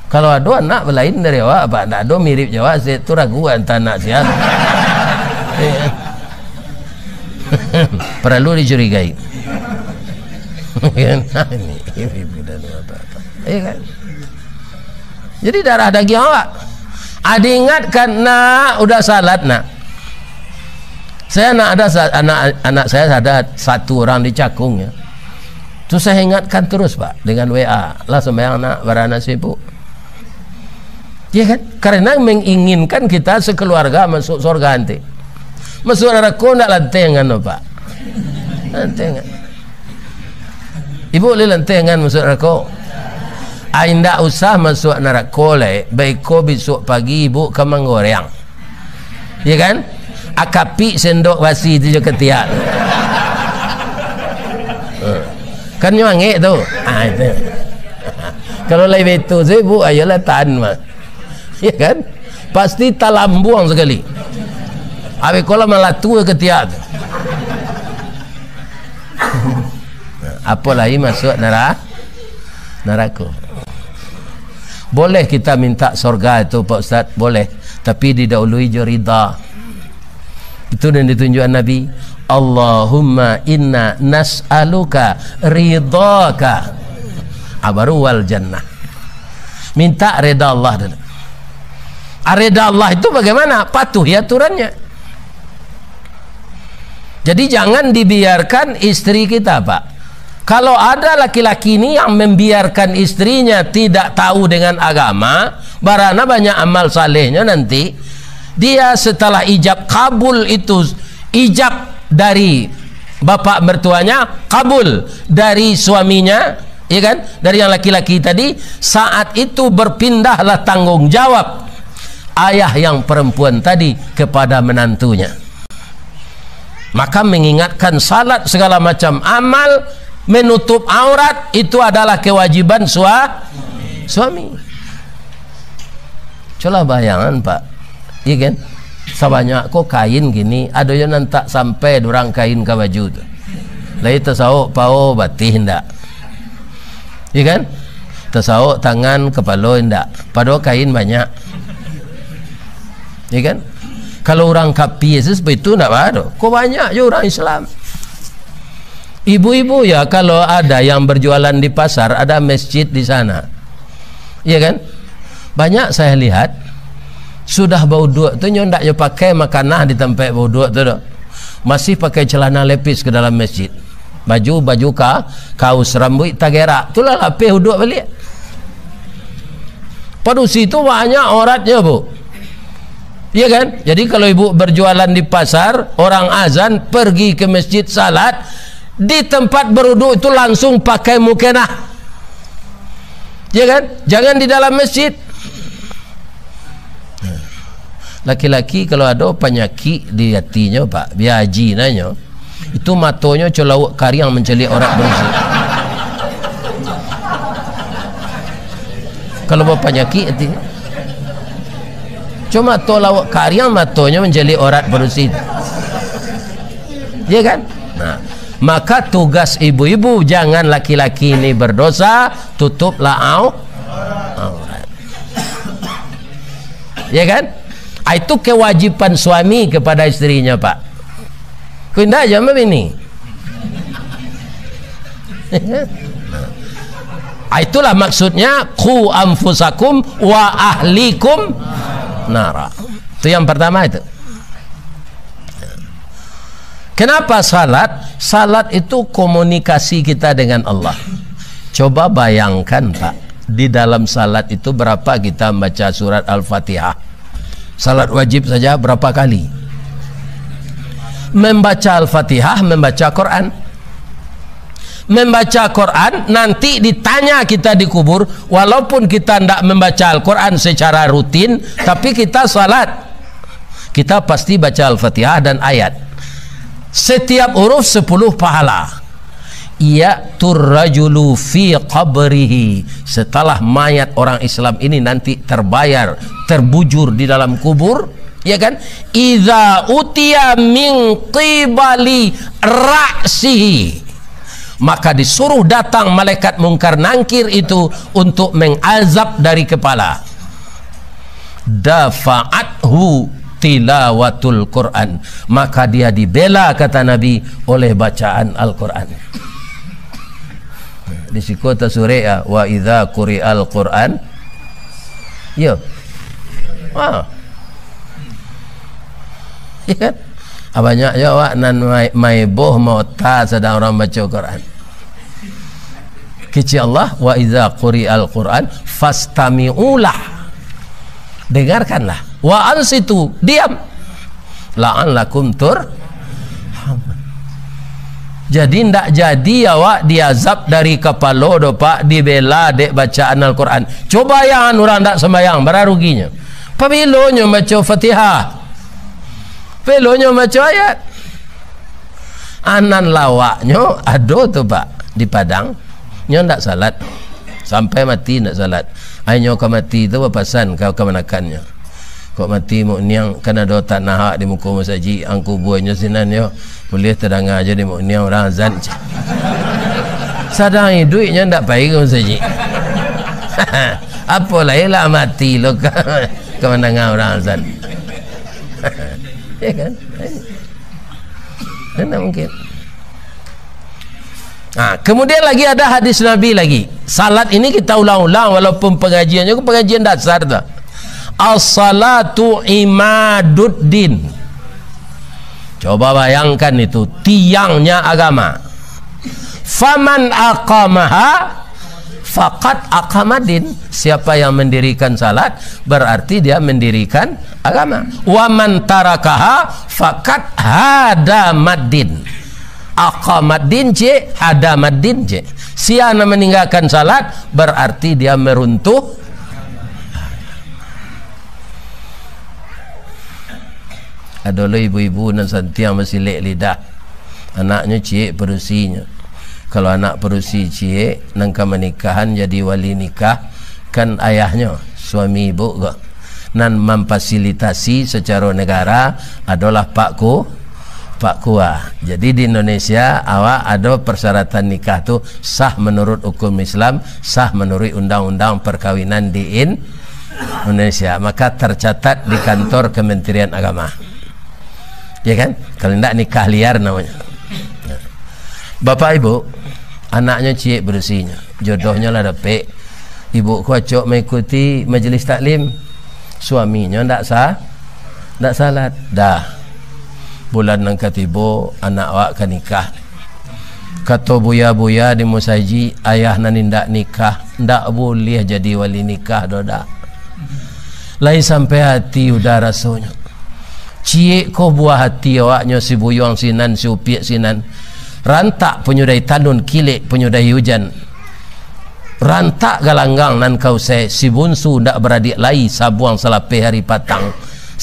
Kalau ado anak balain dari awak, Pak, ndak ado mirip jo awak, se-, tu ragu antah anak sia. Paralu dicurigai. Kan? Ini, ini budak ni apa-apa. Iya kan? Jadi darah dagiang awak. Ah, diingatkan, "Nak, udah salat, Nak." Saya nak ada sa-, anak, anak saya ada satu orang di Cakung, ya. Tu saya ingatkan terus, Pak, dengan W A. "Lah sembahyang, Nak, bara anak sibuk." Ya kan? Karena menginginkan kita sekeluarga masuk surga nanti. Masuk narako ndak lanteh angan, Pak. Lanteh angan. Ibu lai lanteh angan masuk narako? Ah, indak usah masuk narako lai. Baiko bisuak pagi ibu ka manggoreang. Ya kan? Akapik sendok basi tu jo katiak. Kan nyo angek tu. Ah, itu. Kalau lai baitu, ibu, ayolah tahan mah. Ya kan? Pasti talambuang sakali. Abih ko lah malatu katiak tu. Apo lai masuak nara-, narako. Boleh kita minta sorga itu, Pak Ustaz? Boleh. Tapi didahului jo ridha. Itu nan ditunjukkan Nabi, "Allahumma inna nas'aluka ridhaka." Ah, baru wal jannah. Minta reda Allah dulu. Ah, reda Allah itu bagaimana? Patuhi aturannya. Jadi, jangan dibiarkan istri kita, Pak. Kalau ada laki-laki ni yang membiarkan istrinya tidak tahu dengan agama, barana banyak amal salehnyo nanti, dia setelah ijab kabul itu, ijab dari bapak mertuanya, kabul dari suaminya, ya kan, dari yang laki-laki tadi, saat itu berpindahlah tanggung jawab ayah yang perempuan tadi kepada menantunya. Maka mengingatkan salat, segala macam amal, menutup aurat, itu adalah kewajiban sua-, suami. Cubolah bayangan, Pak. Iya kan? Sabanyak ko kain kini, ado yo nan tak sampai durang kain ka baju tu. Lai tasaok pao batih ndak? Iya kan? Tasaok tangan, kapalo indak. Padahal kain banyak. Iya kan? Kalau urang kapia se seperti itu ndak baa doh. Ko banyak jo urang Islam. Ibu-ibu ya, kalau ada yang berjualan di pasar, ada masjid di sana. Iya kan? Banyak saya lihat, sudah bauduak tu nyo ndak nyo pakai makanah di tampek bauduak tu doh. Masih pakai celana lepis ke dalam masjid. Baju, baju ka-, kaus, rambuik tagerak. Tulah lapeh uduak baliak. Padusi tu banyak auratnyo, Bu. Iya kan? Jadi, kalau ibu berjualan di pasar, orang azan, pergi ke masjid, salat, di tempat beruduk itu langsung pakai mukenah. Iya kan? Jangan di dalam masjid. Laki-laki kalau ado panyakik di atinyo, Pak, bia haji nanyo, itu matonyo co lauak kariang mancaliak aurat barusi. Kalau bapanyakik ati, co mato lauak kariang, matonyo mancaliak aurat barusi. Ya kan? Nah, maka tugas ibu-ibu, jangan laki-laki ini berdosa, tutuplah au-, aurat. Ya kan? Ah, itu kewajiban suami kepada istrinya, Pak. Ko indak aja mah bini. Ah, itulah maksudnya, "Qu anfusakum wa ahlikum nara." Itu yang pertama itu. Kenapa salat? Salat itu komunikasi kita dengan Allah. Coba bayangkan, Pak, di dalam salat itu berapa kita membaca surat Al-Fatihah? Salat wajib saja berapa kali? Membaca Al-Fatihah, membaca Quran. Membaca Quran, nanti ditanya kita di kubur, walaupun kita ndak membaca Al-Quran secara rutin, tapi kita salat. Kita pasti baca Al-Fatihah dan ayat. Setiap huruf sepuluh pahala. Ya'tur rajulu fi qabrihi. Setelah mayat orang Islam ini nanti terbayar, terbujur di dalam kubur, ya kan? Idza utiya min qibali ra'sihi. Maka disuruh datang malaikat Mungkar Nangkir itu untuk mengazab dari kepala. Dafa'athu tilawatul Quran. Maka dia dibela, kata Nabi, oleh bacaan Al-Quran. Di siko tasurek, ah, "Wa idza quri'al Quran." Yo. Ah. Ya kan? Ah, banyak jo awak nan mai-, maeboh maota sadang urang baco Quran. Kecek Allah, "Wa idza quri'al Quran fastami'u lah." Dengarkanlah. "Wa ansitu," diam. "La'allakum tur-, jadi, ndak jadi awak diazab dari kapalo doh, Pak, dibela dek bacaan Al-Quran. Coba yang urang ndak sambayang, bara ruginyo. Pabilo nyo baco Fatihah? Pabilo nyo baco ayat?" Anan lawaknyo ado tu, Pak, di Padang. Nyo ndak salat. Sampai mati ndak salat. Ai nyo ka mati tu bapasan ka kamanakannyo, "Kok mati Muk Niang, kan ado tanah awak di muko masajik, ang kubuanyo sinan yo. Buliah tadanga jo di Muk Niang urang azan," ceh. Sadang iduik nyo ndak pai ka masajik. Apo lai lah mati lo ka. Ka mandanga urang azan. Ya kan? Kan tak mungkin. Nah, kemudian lagi ada hadis Nabi lagi. Salat ini kita ulang-ulang, walaupun pengajiannya pengajian dasar tu. "As-salatu imaduddin." Coba bayangkan itu, tiangnya agama. "Faman aqamaha faqad aqamaddin." Siapa yang mendirikan salat, berarti dia mendirikan agama. "Wa man tarakaha faqad hadamaddin." Aqamaddin ciek, hadamaddin ciek. Sia nan meninggalkan salat, berarti dia meruntuh. Ado lo ibu-ibu nan santiang basilek lidah. Anaknyo ciek padusinyo. Kalau anak padusi ciek, nan ka manikahan jadi wali nikah, kan ayahnyo, suami ibu ko. Nan mamfasilitasi sacaro negara adolah Pak Ku-, Pak Kua. Jadi di Indonesia, awak ado persyaratan nikah tu sah menurut hukum Islam, sah menurut undang-undang perkawinan di In-, Indonesia. Maka tercatat di kantor Kementerian Agama. Ya kan? Kalau ndak, nikah liar namanya. Bapak Ibu, anaknyo ciek padusinyo, jodohnyo lah dapek. Ibu ko acok mengikuti majelis taklim. Suaminyo ndak sa-, ndak salat. Dah. Bulan nan katibo, anak awak ka nikah. Kato buya-buya di musajik, ayah nan indak nikah, ndak buliah jadi wali nikah doh, dah. Lai sampai hati udah rasonyo. Ciek ko buah hati awaknyo, si buyuang sinan, si upiak sinan. Rantak panyudahi tanun, kilek panyudahi ujan. Rantak galanggang nan ka usai, si bunsu ndak baradiak lai, sabuang salapeh ari patang.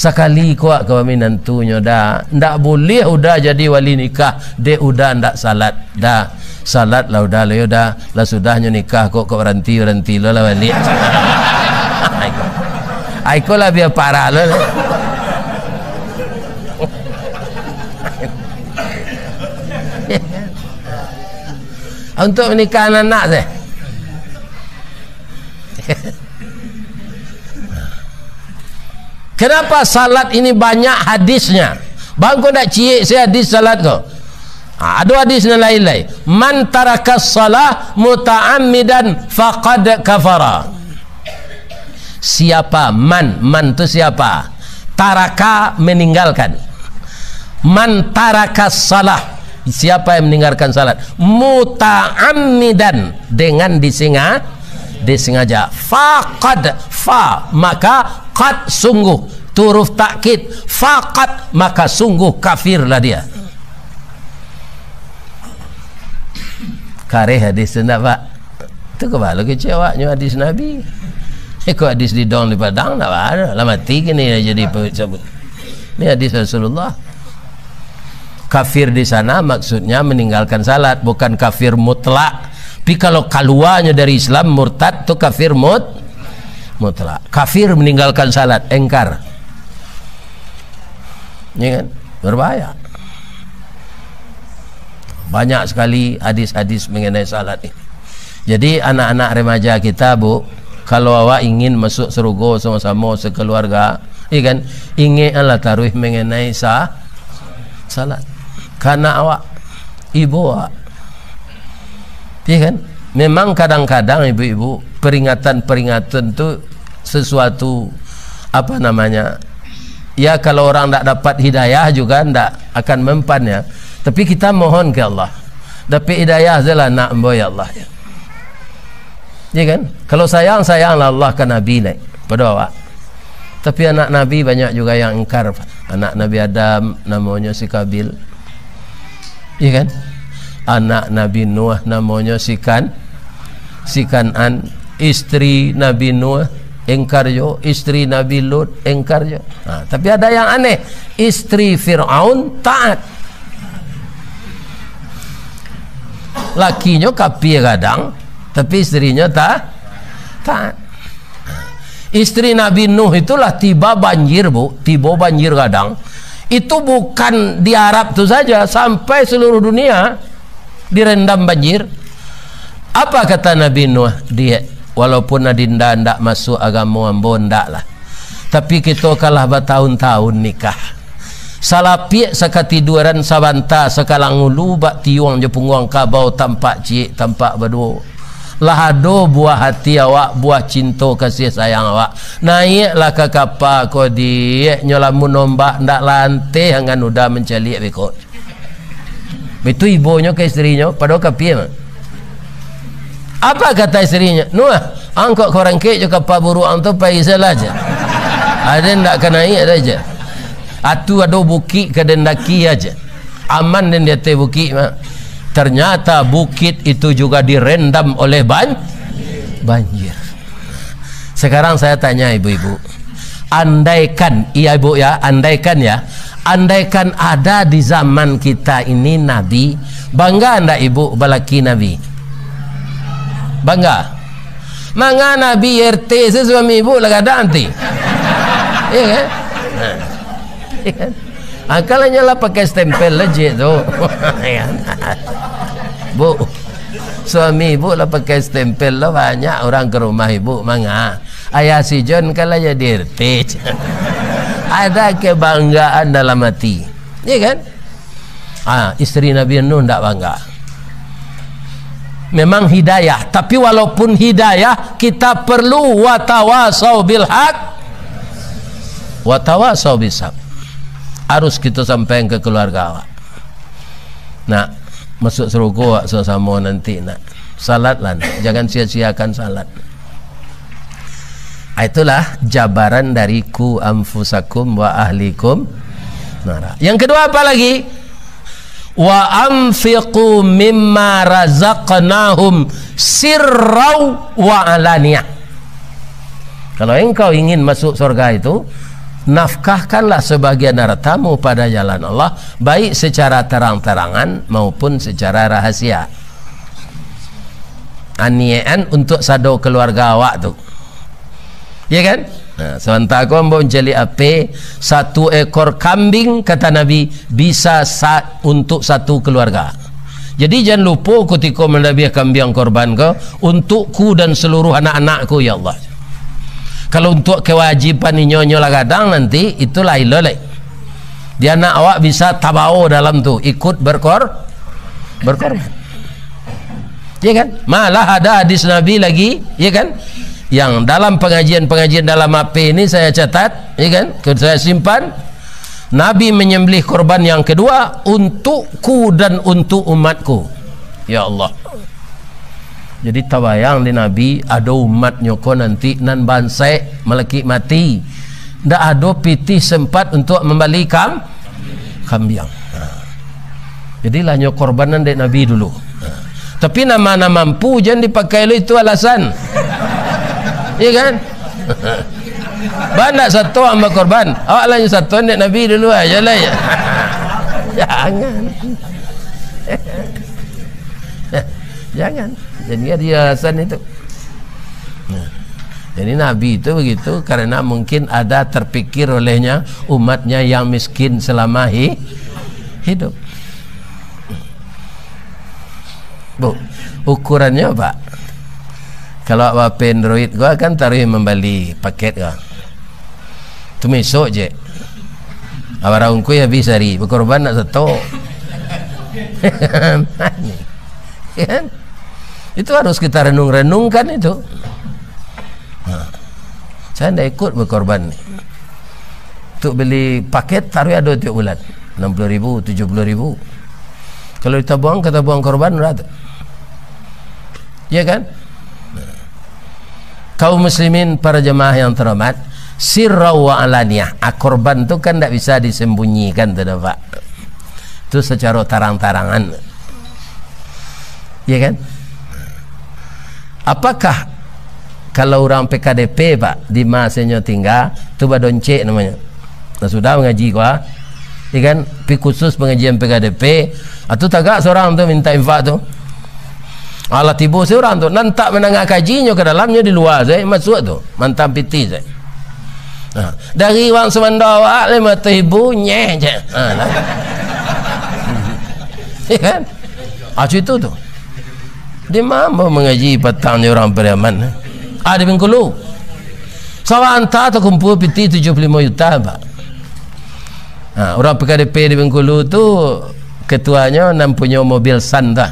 Sakali ko awak ka baminantunyo, dah, ndak buliah udah jadi wali nikah, dek udah ndak salat, dah. Salat lah udah, lah udah. Lah sudahnyo nikah, kok, kok baranti, baranti lo lah baliak. Ai ko. Ai ko lah bia parah lo lah. Untuk menikah anak-anak teh. Kenapa salat ini banyak hadisnya? Bang, ko ndak ciek se hadis salat ko. Ha, ado hadis nan lain lai. "Man tarakas salah muta'ammidan faqad kafara." Siapa man? Man tu siapa? Taraka, meninggalkan. "Man tarakas salah." Siapa yang meninggalkan salat? "Muta'ammidan." Dengan disenga-, disengaja. Faqad, fa, maka qad, sungguh. Tu huruf takkid. Faqad, maka sungguh kafirlah dia. Kareh hadis tu ndak, Pak? Tu kapalo kecek awaknyo hadis Nabi. Eh, kok hadis di Dong di Padang ndak ado. Lah mati kini jadi pe-, sabut. Ni hadis Rasulullah. Kafir di sana maksudnya meninggalkan salat, bukan kafir mutlak. Tapi kalau kaluanyo dari Islam, murtad, tu kafir mut-, mutlak. Kafir meninggalkan salat, engkar. Ya kan? Berbahaya. Banyak sekali hadis-hadis mengenai salat ini. Jadi, anak-anak remaja kita, Bu, kalau awak ingin masuk surga sama-sama sekeluarga, iya kan, ingeklah taruih mengenai sa-, salat. Ka anak awak, ibu awak. Iya kan? Memang kadang-kadang, ibu-ibu, peringatan-peringatan tu sesuatu, apa namanya, ya, kalau orang ndak dapat hidayah juga ndak akan mempan, ya. Tapi kita mohon ke Allah, dapek hidayah sajolah anak ambo, ya Allah, ya. Ya kan? Kalau sayang, sayanglah Allah ka Nabi lai, pado awak. Tapi anak Nabi banyak juga yang ingkar, Pak. Anak Nabi Adam namonyo si Kabil. Iya kan? Anak Nabi Nuh namonyo si Kan-, si Kan'an. Istri Nabi Nuh ingkar jo, istri Nabi Lut ingkar jo. Nah, tapi ada yang aneh. Istri Firaun taat. Lakinyo kapia gadang, tapi istrinyo ta-, taat. Istri Nabi Nuh itulah tiba banjir, Bu, tibo banjir gadang. Itu bukan di Arab tu saja, sampai seluruh dunia direndam banjir. Apa kata Nabi Nuh? "Diak, walaupun adinda ndak masuk agamo ambo, ndaklah. Tapi kito ka lah batahun-tahun nikah. Salapiak sakatiduaran sabanta sakalang ulu, bak tiuang jo pungguang kabau tampak ciek tampak baduo. Lah ado buah hati awak, buah cinto kasih sayang awak. Naiaklah ka kapa ko, Diak, nyo lamun ombak ndak lanteh angan uda mancaliak beko. Itu ibonyo ka istrinyo, pado kapia mah. Apa kata istrinyo? "Nuah, angkok ka Rangkek jo kapa buruak ang tu pai salah aja. Ada ndak ka naiak aja. Atu ado bukik ka den daki aja. Aman den di ateh bukik mah." Ternyata bukit itu juga direndam oleh ban-, banjir. Sekarang saya tanya ibu-ibu, andaikan, iya ibu ya, andaikan ya, andaikan ada di zaman kita ini nabi, bangga ndak ibu balaki nabi? Bangga. Manga nabi R T se suami ibu lah gadang ti. Iya kan? Nah. Iya kan? Angkalanyo lah pakai stempel lah, Jek, tu. Iya kan? Bu, suami ibu lah pakai stempel lah, banyak urang ka rumah ibu, manga. Ayah si John kan lah jadi R T. Ada kebanggaan dalam hati. Iya kan? Ah, istri Nabi Nuh ndak bangga. Memang hidayah, tapi walaupun hidayah, kita perlu watawasau bil haq, watawasau bis sabr. Harus kita sampaikan ke keluarga awak. Nak masuk surga awak samo-samo nanti, nak. Salatlah, nak. Jangan sia-siakan salat. Ah, itulah jabaran dari "Ku anfusakum wa ahlikum nara." Yang kedua apa lagi? "Wa anfiqu mimma razaqnahum sirrau wa alaniyah." Kalau engkau ingin masuk surga itu, nafkahkanlah sebagian hartamu pada jalan Allah, baik secara terang-terangan maupun secara rahasia. Aniakan untuk sado keluarga awak tu. Ya kan? Nah, sementara ko ambo mancaliak H P, satu ekor kambing, kata Nabi, bisa sa-, untuk satu keluarga. Jadi, jan lupo kutiko mandabiah kambiang korban ko, "Untukku dan seluruh anak-anakku, ya Allah." Kalau untuk kewajiban inyo-nyo lah gadang nanti, itu lain lo lai. Di anak awak bisa tabawo dalam tu, ikut berkor-, berkorban. Ya kan? Malah ada hadis Nabi lagi, ya kan? Yang dalam pengajian-pengajian dalam H P ini saya catat, ya kan? Saya simpan. Nabi menyembelih korban yang kedua untukku dan untuk umatku. Ya Allah. Jadi tabayang di Nabi, ado umatnyo ko nanti nan bansaik, malakik mati. Ndak ado pitih sempat untuk mambali kam-, kambiang. Ha. Jadi lah nyo korbanan dek Nabi dulu. Ha. Tapi nan ma-, nan mampu jan dipakai lo itu alasan. Iya kan? Ba ndak sato ang bakorban. Awak lah nyo sato dek Nabi dulu aja lah ya. Jangan. Jangan. Jadi ada alasan itu. Nah, jadi Nabi itu begitu karena mungkin ada terpikir olehnya umatnya yang miskin selama hi-, hidup. Bu, ukurannya apa? Kalau awak Android gua kan taruh membali paket gua. Tu mesok je. Awak raungkui habis hari, berkorban nak satu. Kan? Itu harus kita renung-renungkan itu. Ha. Saya ndak ikut berkorban ni. Untuk beli paket, taruh ado tiap bulan. Enam puluh ribu, tujuh puluh ribu. Kalau ditabuang, ka tabuang korban, berapa tu? Ya kan? Kaum muslimin, para jemaah yang terhormat, sirrau wa alaniyah. Ah, korban tu kan ndak bisa disembunyikan tu dah, Pak. Tu secara tarang-tarangan. Ya kan? Apakah kalau urang P K D P, Pak, di ma se nyo tingga, tu badoncek namonyo. Nah, sudah mangaji ko, ah. Ya kan? Pi khusus pengajian P K D P, ah, tu tagak surang tu minta infak tu. Alah tibo surang tu, nan tak mandanga kaji nyo ka dalam, nyo di lua se, masuak tu, mantang pitih se. Nah, dari wang sumando awak limo ratuih ribu, nyeh je. Ha, nah. Ya kan? Ah, situ tu. Di ma ambo mangaji patang jo urang Pariaman? Ah, di Bengkulu. Sawa anta takumpua pitih tujuah puluah limo juta, Pak. Ha, urang P K D P di Bengkulu tu, ketuanyo nan punyo mobil Sun tu.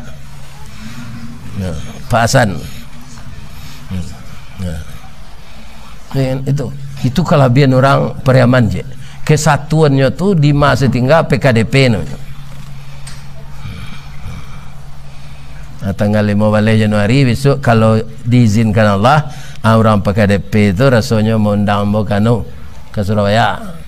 Ya, Pak Hasan. Hmm. Ya. Ya kan? Itu, itu kalabihan urang Pariaman, cek. Kesatuannyo tu di masa tinggal P K D P namonyo. Nah, tanggal limo baleh Januari, besok, kalau diizinkan Allah, ah, urang P K D P tu rasonyo maundang ambo ka anu, ka Surabaya.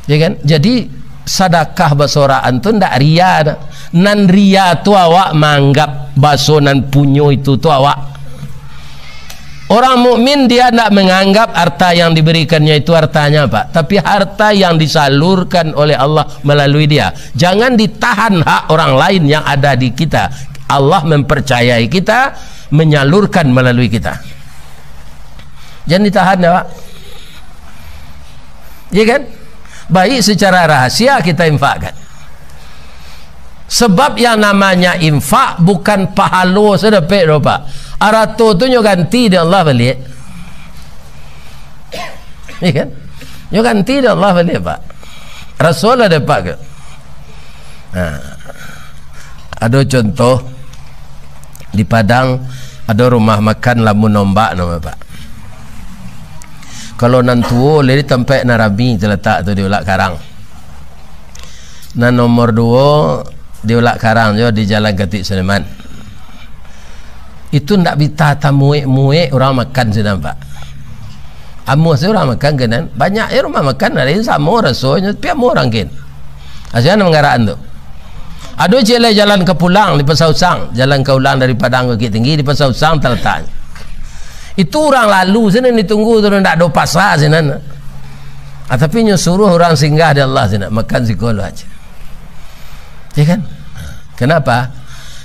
Ya kan? Jadi, sadakah basoraan tu ndak ria doh. Nan ria tu awak maanggap baso nan punyo itu tu awak. Orang mukmin, dia ndak menganggap harta yang diberikannya itu hartanya, Pak, tapi harta yang disalurkan oleh Allah melalui dia. Jangan ditahan hak orang lain yang ada di kita. Allah mempercayai kita, menyalurkan melalui kita. Jangan ditahan, ya, Pak. Iya kan? Baik secara rahasia kita infakkan. Sebab yang namanya infak bukan pahalo sajo dapek doh, Pak. Arato tu nyo ganti dek Allah baliak. Iya kan? Nyo ganti dek Allah baliak, Pak. Rasul lah dapek ke? Nah, ado contoh, di Padang ado rumah makan Lamun Ombak namo, Pak. Kalau nan tuo, lai di tampek nan rami talatak tu di Ulak Karang. Nan nomor duo di Ulak Karang jo, di Jalan Gatik Sudirman. Itu ndak bisa tamuek-muek urang makan sinan, Pak. Amuah se urang makan ka nan. Banyak se rumah makan, ado nan samo rasonyo, tapi amuah urang kin. Asakan mangarakan tu. Ado ciek lai jalan ka pulang di Pasa Usang, jalan ka ulang dari Padang ka Bukittinggi di Pasa Usang talataknyo. Itu urang lalu sinan ditunggu tu, ndak ado pasa sinan. Ah, tapi nyo suruah urang singgah di Allah sinan, makan siko lo aja. Ya kan? Kenapa?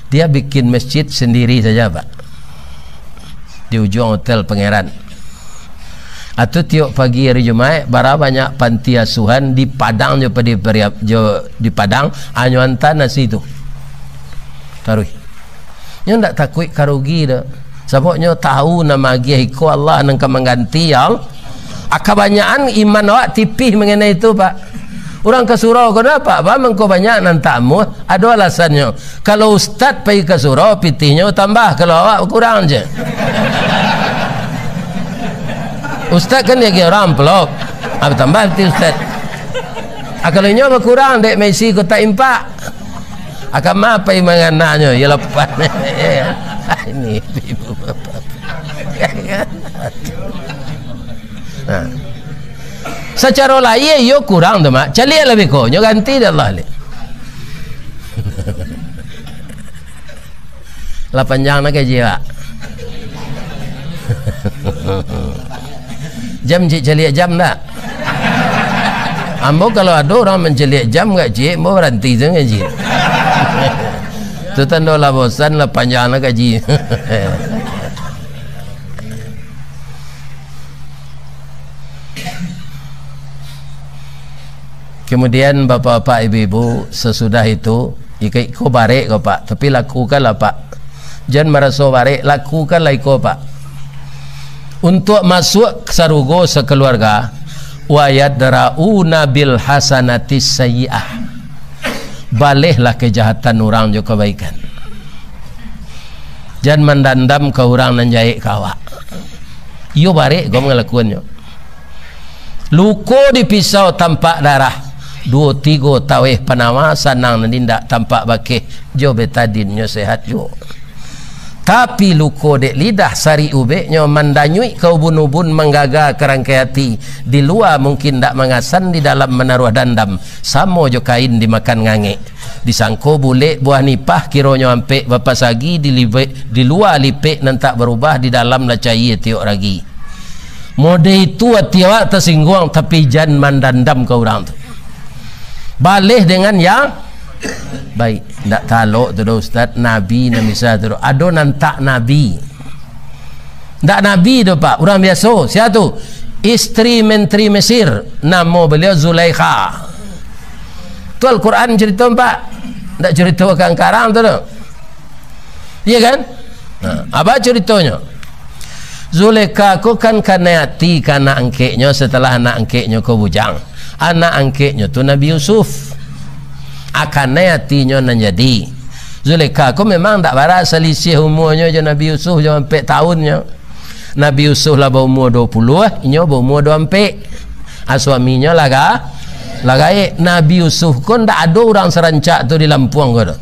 Dia bikin masjid sendiri saja, Pak. Di ujuang Hotel Pangeran. Atau tiok pagi hari Jumaik, bara banyak panti asuhan di Padang jo, padi pariap-, jo di Padang, anyo anta nasi tu. Taruih. Nyo ndak takuik ka rugi doh. Sabab nyo tahu nan maagiah iko Allah, nan ka mangganti, ya Allah. Ah, kabanyakan iman awak tipih mangenai itu, Pak. Urang ka surau ko, "Napa, Pak, mangko banyak nan tamu?" Ado alasannyo. Kalau ustad pai ka surau, pitihnyo tambah, kalau awak bakurang je. Ustad kan diagiah urang amplop. Ah, batambah pitih ustad. Ah, kalau inyo bakurang, dek maisi kotak impak. Ah, ka ma pai mangananyo, iyo lapan. Ini ibu bapak. Nah. Sacaro lahia iyo kurang tu, Mak. Caliak lah beko, nyo ganti dek Allah ni. Lah panjang nak gaji, Pak. Jam cik caliak jam tak? Ambo kalau ado urang mancaliak jam gak cik, ambo baranti tu ngaji. Tu tando lah bosan, lah panjang nak gaji. Kemudian, bapak-bapak, ibu-ibu, sasudah itu, iko-iko barek ko, Pak, tapi lakukanlah, Pak. Jan maraso barek, lakukanlah iko, Pak. Untuak masuak sarugo sakaluarga, "Wa yadra'una bil hasanatis sayyi'ah." Balehlah kajahatan urang jo kabaikan. Jan mandandam ka urang nan jahek ka awak. Iyo barek ko mangalakuannyo. Luko di pisau tampak darah, duo tigo taweh panawa, sanang nan indak tampak bakeh, jo betadin nyo sehat juo. Tapi luko dek lidah, sarik ubeknyo mandanyuik ka ubun-ubun, manggaga ka rangkai ati, di lua mungkin ndak mangasan, di dalam manaruah dandam, samo jo kain dimakan ngangek. Disangko bulek buah nipah, kironyo ampek bapasagi, di libek, di lua lipek nan tak barubah, di dalam lah caia tiok ragi. Mode itu ati awak tasingguang, tapi jan mandandam ka urang tu. Baleh dengan yang baik. Ndak talok tu doh, Ustaz, nabi nan bisa tu doh. Ado nan tak nabi. Ndak nabi tu, Pak, urang biaso. Sia tu? Isteri Menteri Mesir, namo baliau Zulaikha. Tu Al-Quran carito, Pak. Ndak carito kang karang tu doh. Iya kan? Nah, apa caritonyo? Zulekha ko kan kanai ati ka anak angkeknyo setelah anak angkeknyo ko bujang. Anak angkeknyo tu Nabi Yusuf. A, kanai atinyo nan jadi. Zulekha ko memang ndak bara salisiah umuanyo jo Nabi Yusuf jo ampek taunnyo. Nabi Yusuf lah baumua duo puluah, inyo baumua duo ampek. A, suaminyo lah ga-, lah gaek. Nabi Yusuf ko ndak ado urang sarancak tu di Lampuang ko tu.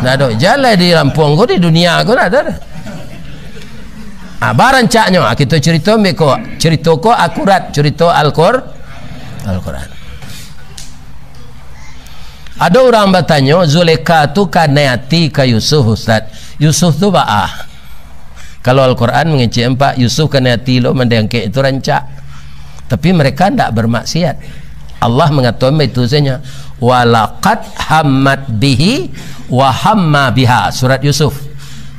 Ndak ado. Jalai di Lampuang ko, di dunia ko ndak ado doh. A, barancaknyo, a, kito carito ambek ko. Carito ko akurat, carito Al-Qur-, Al-Quran. Ado urang batanyo, Zulekha tu kanai ati ka Yusuf, Ustaz. Yusuf tu baa? Kalau Al-Quran mangecek ampek, Yusuf kanai ati lo mandeh angkek itu rancak. Tapi mereka ndak bermaksiat. Allah mangatokan baitu sajo. "Walaqad hammat bihi wa hamma biha." Surat Yusuf.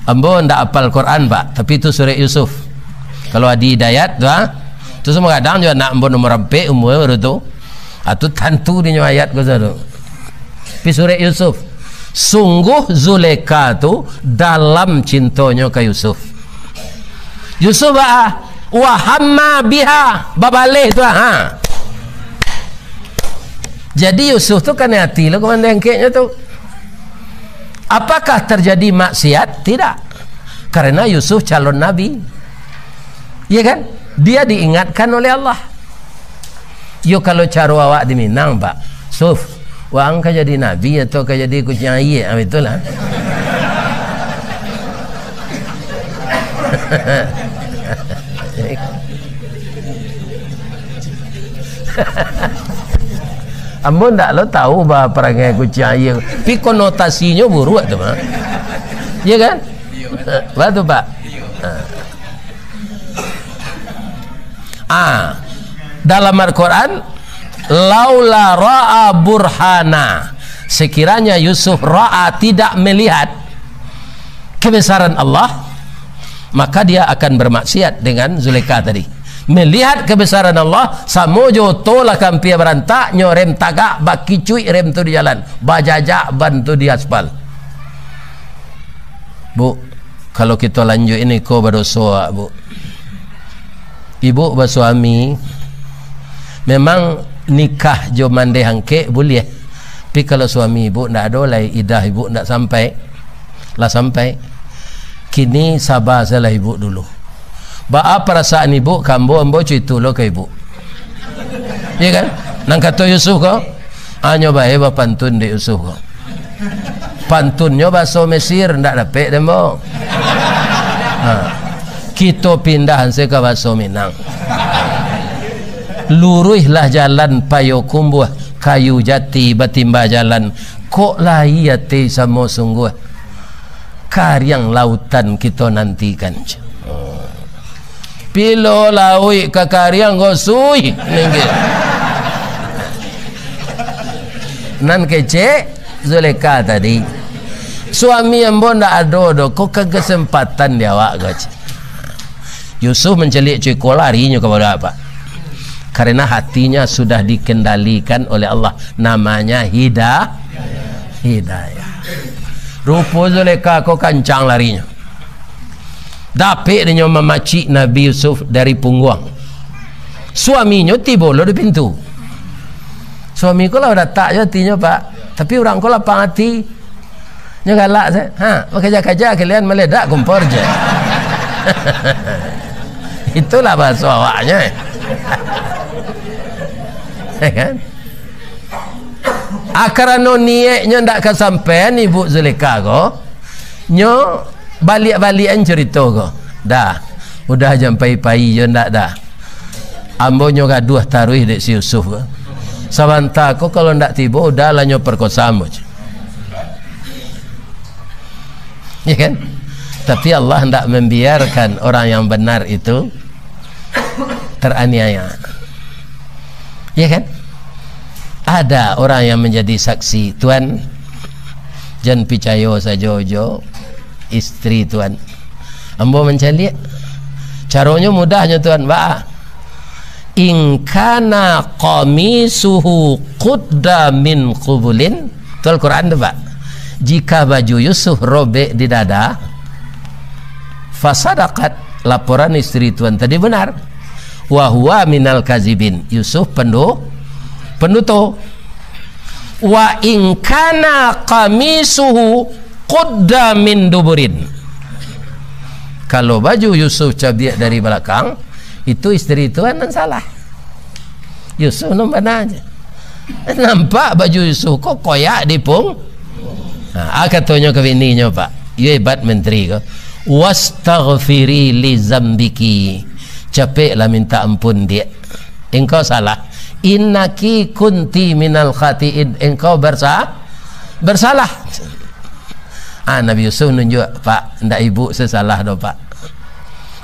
Ambo ndak apal Quran, Pak, tapi tu surat Yusuf. Kalau Adi Hidayat tu, ha? Tu samo gadang jo anak ambo nomor ampek umua baru tu. Ha, tu tantu dinyo ayat ko sado. Tapi surat Yusuf. Sungguh Zulekha tu dalam cintonyo ka Yusuf. Yusuf baa? Wa hamma biha, babaleh tu, ha. Jadi Yusuf tu kanai ati lo ka mandeh angkeknyo tu. Apakah terjadi maksiat? Tidak. Karena Yusuf calon nabi. Iya kan? Dia diingatkan oleh Allah. Yo, kalau caro awak di Minang, Pak, Suf, waang ka jadi nabi atau ka jadi kuciang aia? Ah, itulah. Ambo ndak lo tahu ba parangai kuciang aia, tapi konotasinyo buruak tu, Pak. Iya kan? Batua, Pak? Ah. Ah, dalam Al-Quran, "Laula ra'a burhana." Sekiranya Yusuf ra'a, tidak melihat kebesaran Allah, maka dia akan bermaksiat dengan Zulekha tadi. Melihat kebesaran Allah, samo jo oto lah ka ampia barantak, nyo rem tagak, bakicuik rem tu di jalan, bajajak ban tu di aspal. Bu, kalau kito lanjuik ini ko badoso, Bu. Ibuk basuami, memang nikah jo mandeh angkek buliah. Tapi kalau suami ibuk ndak ado lai, idah ibuk ndak sampai, lah sampai, kini saba sajolah ibuk dulu. Baa parasaan ibuk ka ambo, ambo carito lo ka ibuk. Iya kan? Nan kato Yusuf ko, hanyo bae bapantun dek Yusuf ko. Pantunnyo baso Mesir, ndak dapek dek ambo. Ha. Kito pindah se ka baso Minang. Luruihlah jalan Payokumbuah, kayu jati batimba jalan. Kok lai ati samo sungguah, kariang lautan kito nantikan. Pilo lauik ka kariang ko, Suf, nengge. Nan kecek, Zulekha tadi. Suami ambo ndak ado doh, ko ka kesempatan di awak ko, cek. Yusuf mancaliak cuko, larinyo ka bawah, Pak. Karena hatinya sudah dikendalikan oleh Allah. Namanya hida-, hidayah. Rupo Zulekha ko kancang larinyo. Dapek dinyo mamacik Nabi Yusuf dari pungguang. Suaminyo tibo lo di pintu. Suami ko lah datak jo atinyo, Pak. Tapi urang ko lapang ati. Nyo galak se. Ha, bakaja-kaja kalian maledak kompor je. Itulah bahaso awaknyo, eh. Ya kan? Ah, karano nieknyo ndak kasampaian Ibuk Zulekha ko, nyo baliak-baliakan carito ko. Dah, udah jan pai-pai jo ndak dah. Ambo nyo gaduah taruih dek si Yusuf ko. Sabanta ko kalau ndak tibo, udah lah nyo parkosa ambo. Ya kan? Tapi Allah ndak membiarkan orang yang benar itu teraniaya. Ya kan? Ada orang yang menjadi saksi, "Tuan, jan picayo sajo jo istri Tuan. Ambo mancaliak. Caronyo mudahnyo, Tuan, baa? In kana qamisuhu qudda min qubulin." Tu Al-Quran tu, Pak. Jika baju Yusuf robek di dada, fasadaqat, laporan istri tuan tadi benar. Wa huwa minal kazibin. Yusuf pendu-, penduto. Wa in kana qamisuhu qudda min duburin. Kalau baju Yusuf cabiak dari balakang, itu istri tuan nan salah. Yusuf nan bana je. Nampak baju Yusuf ko koyak di pung-, ha, ah, katonyo ka bininyo, Pak. Iyo hebat menteri ko. "Wastaghfiri li zambiki." Capeklah minta ampun, Diak. Engkau salah. "Innaki kunti minal khatiin." Engkau bersa-, bersalah. Ah, Nabi Yusuf nunjuak, "Pak, ndak ibu sasalah doh, Pak.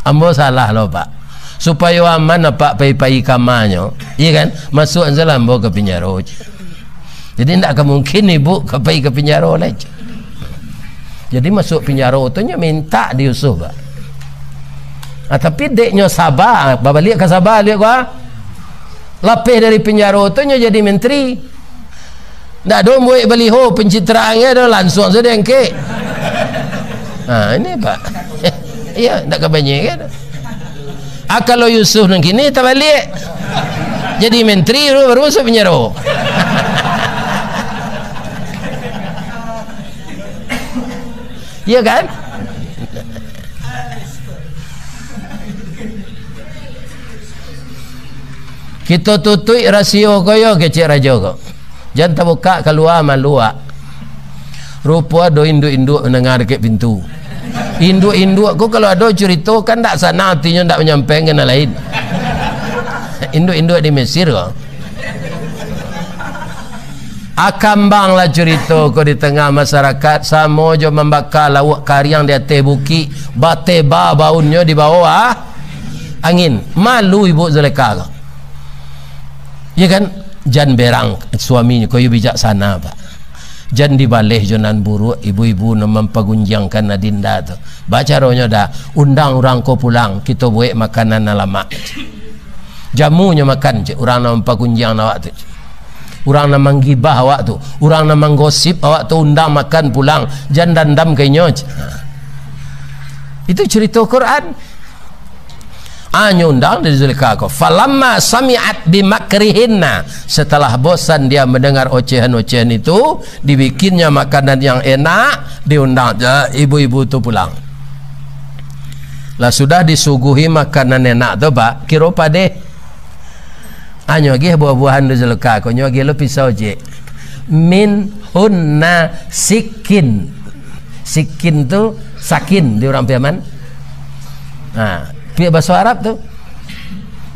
Ambo salah lo, Pak. Supayo aman, Pak, pai-pai kamanyo, iya kan? Masuak sajolah ambo ka pinjaro." Jadi, ndak ka mungkin ibu ka pai ka pinjaro lai. Jadi, masuak pinjaro tu nyo mintak di Yusuf, Pak. Ah, tapi dek nyo saba, babaliak ka saba, liek gua. Lapeh dari pinjaro tu nyo jadi menteri. Ndak ado buek baliho, pencitraan ge do, lansuang sajo diangkek. Ha, ini, Pak. Iyo, ndak ka banyia ge do. Ah, kalau Yusuf nan kini tabaliak. Jadi menteri dulu, baru masuak pinjaro. Iyo kan? Kito tutuik rasio ko yo, kecek rajo ko. Jan tabukak kalua, malu awak. Rupo ado induak-induak mandanga dakek pintu. Induak-induak ko kalau ado curito kan ndak sanang atinyo ndak manyampaikan ka nan lain. Induak-induak di Mesir ko. Akambanglah curito ko di tangah masarakat, samo jo mambaka lauak kariang di ateh bukik, bateba baunnyo di bawah angin. Malu ibu Zulekha ko. Iyo kan? Jan berang suaminyo ko, iyo bijaksana, Pak. Jan dibaleh jo nan buruak, ibu-ibu nan mampagunjiangkan adinda tu. Bacaronyo dah, undang urang ko pulang, kito buek makanan nan lamak. Jamunyo makan, cek, urang nan mampagunjiang awak tu, cek. Urang nan manggibah awak tu, urang nan manggosip awak tu, undang makan pulang, jan dandam ka inyo, cek. Ha. Itu curito Quran. Anyo undang dari Zulekha ko. "Falamma sami'at bimakrihinna." Setelah bosan dia mendengar ocehan-ocehan itu, dibikinnya makanan yang enak, diundang je ibu-ibu tu pulang. Lah sudah disuguhi makanan enak tu, Pak, kiro padeh. Anyo agih buah-buahan di Zulekha ko, nyo agih lo pisau ciek. "Minhunna sikin." Sikin tu sakin di urang Piaman. Nah, pi-, baso Arab tu.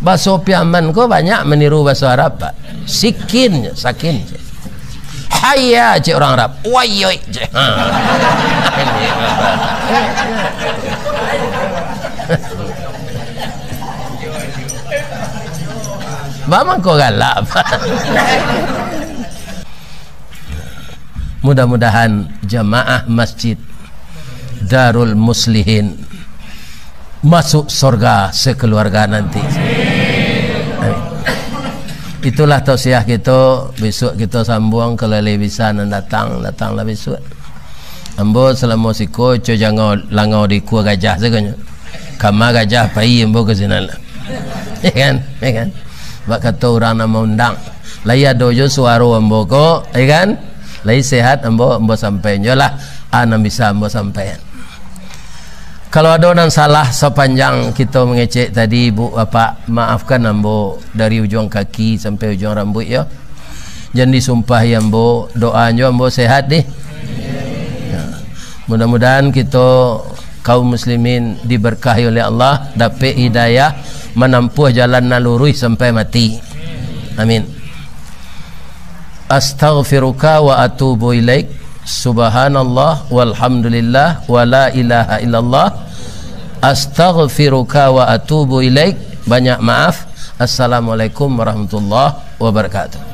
Baso Piaman ko banyak maniru baso Arab, Pak. Sikin, sakin. "Hayya," cek urang Arab. "Wayoi," cek. Ha. Ba mangko galak, Pak. Mudah-mudahan jamaah Masjid Darul Muslihin masuk sorga sekeluarga nanti. Amin. Itulah tausiah kito, bisuak kito sambuang, kalau lai bisa nan datang, datanglah bisuak. Ambo salamo siko, co jangau langau di kua gajah sagonyo. Kama gajah pai ambo ka sinan lah. Ya kan? Ya kan? Bak kato urang nan maundang. Lai ado jo suaro ambo ko, ya kan? Lai sehat ambo, ambo sampaian jo lah. A nan bisa ambo sampaian. Kalau ado nan salah sapanjang kito mangecek tadi, Ibu, Bapak, maafkan ambo dari ujuang kaki sampai ujuang rambuik, yo. Jan disumpahi ambo, doanyo ambo sehat deh. Ya. Mudah-mudahan kito kaum muslimin diberkahi oleh Allah, dapek hidayah, manampuah jalan nan luruih sampai mati. Amin. Astaghfiruka wa atubu ilaik. Subhanallah walhamdulillah wa la ilaha illallah. Astaghfiruka wa atubu ilaik. Banyak maaf. Assalamualaikum warahmatullahi wabarakatuh.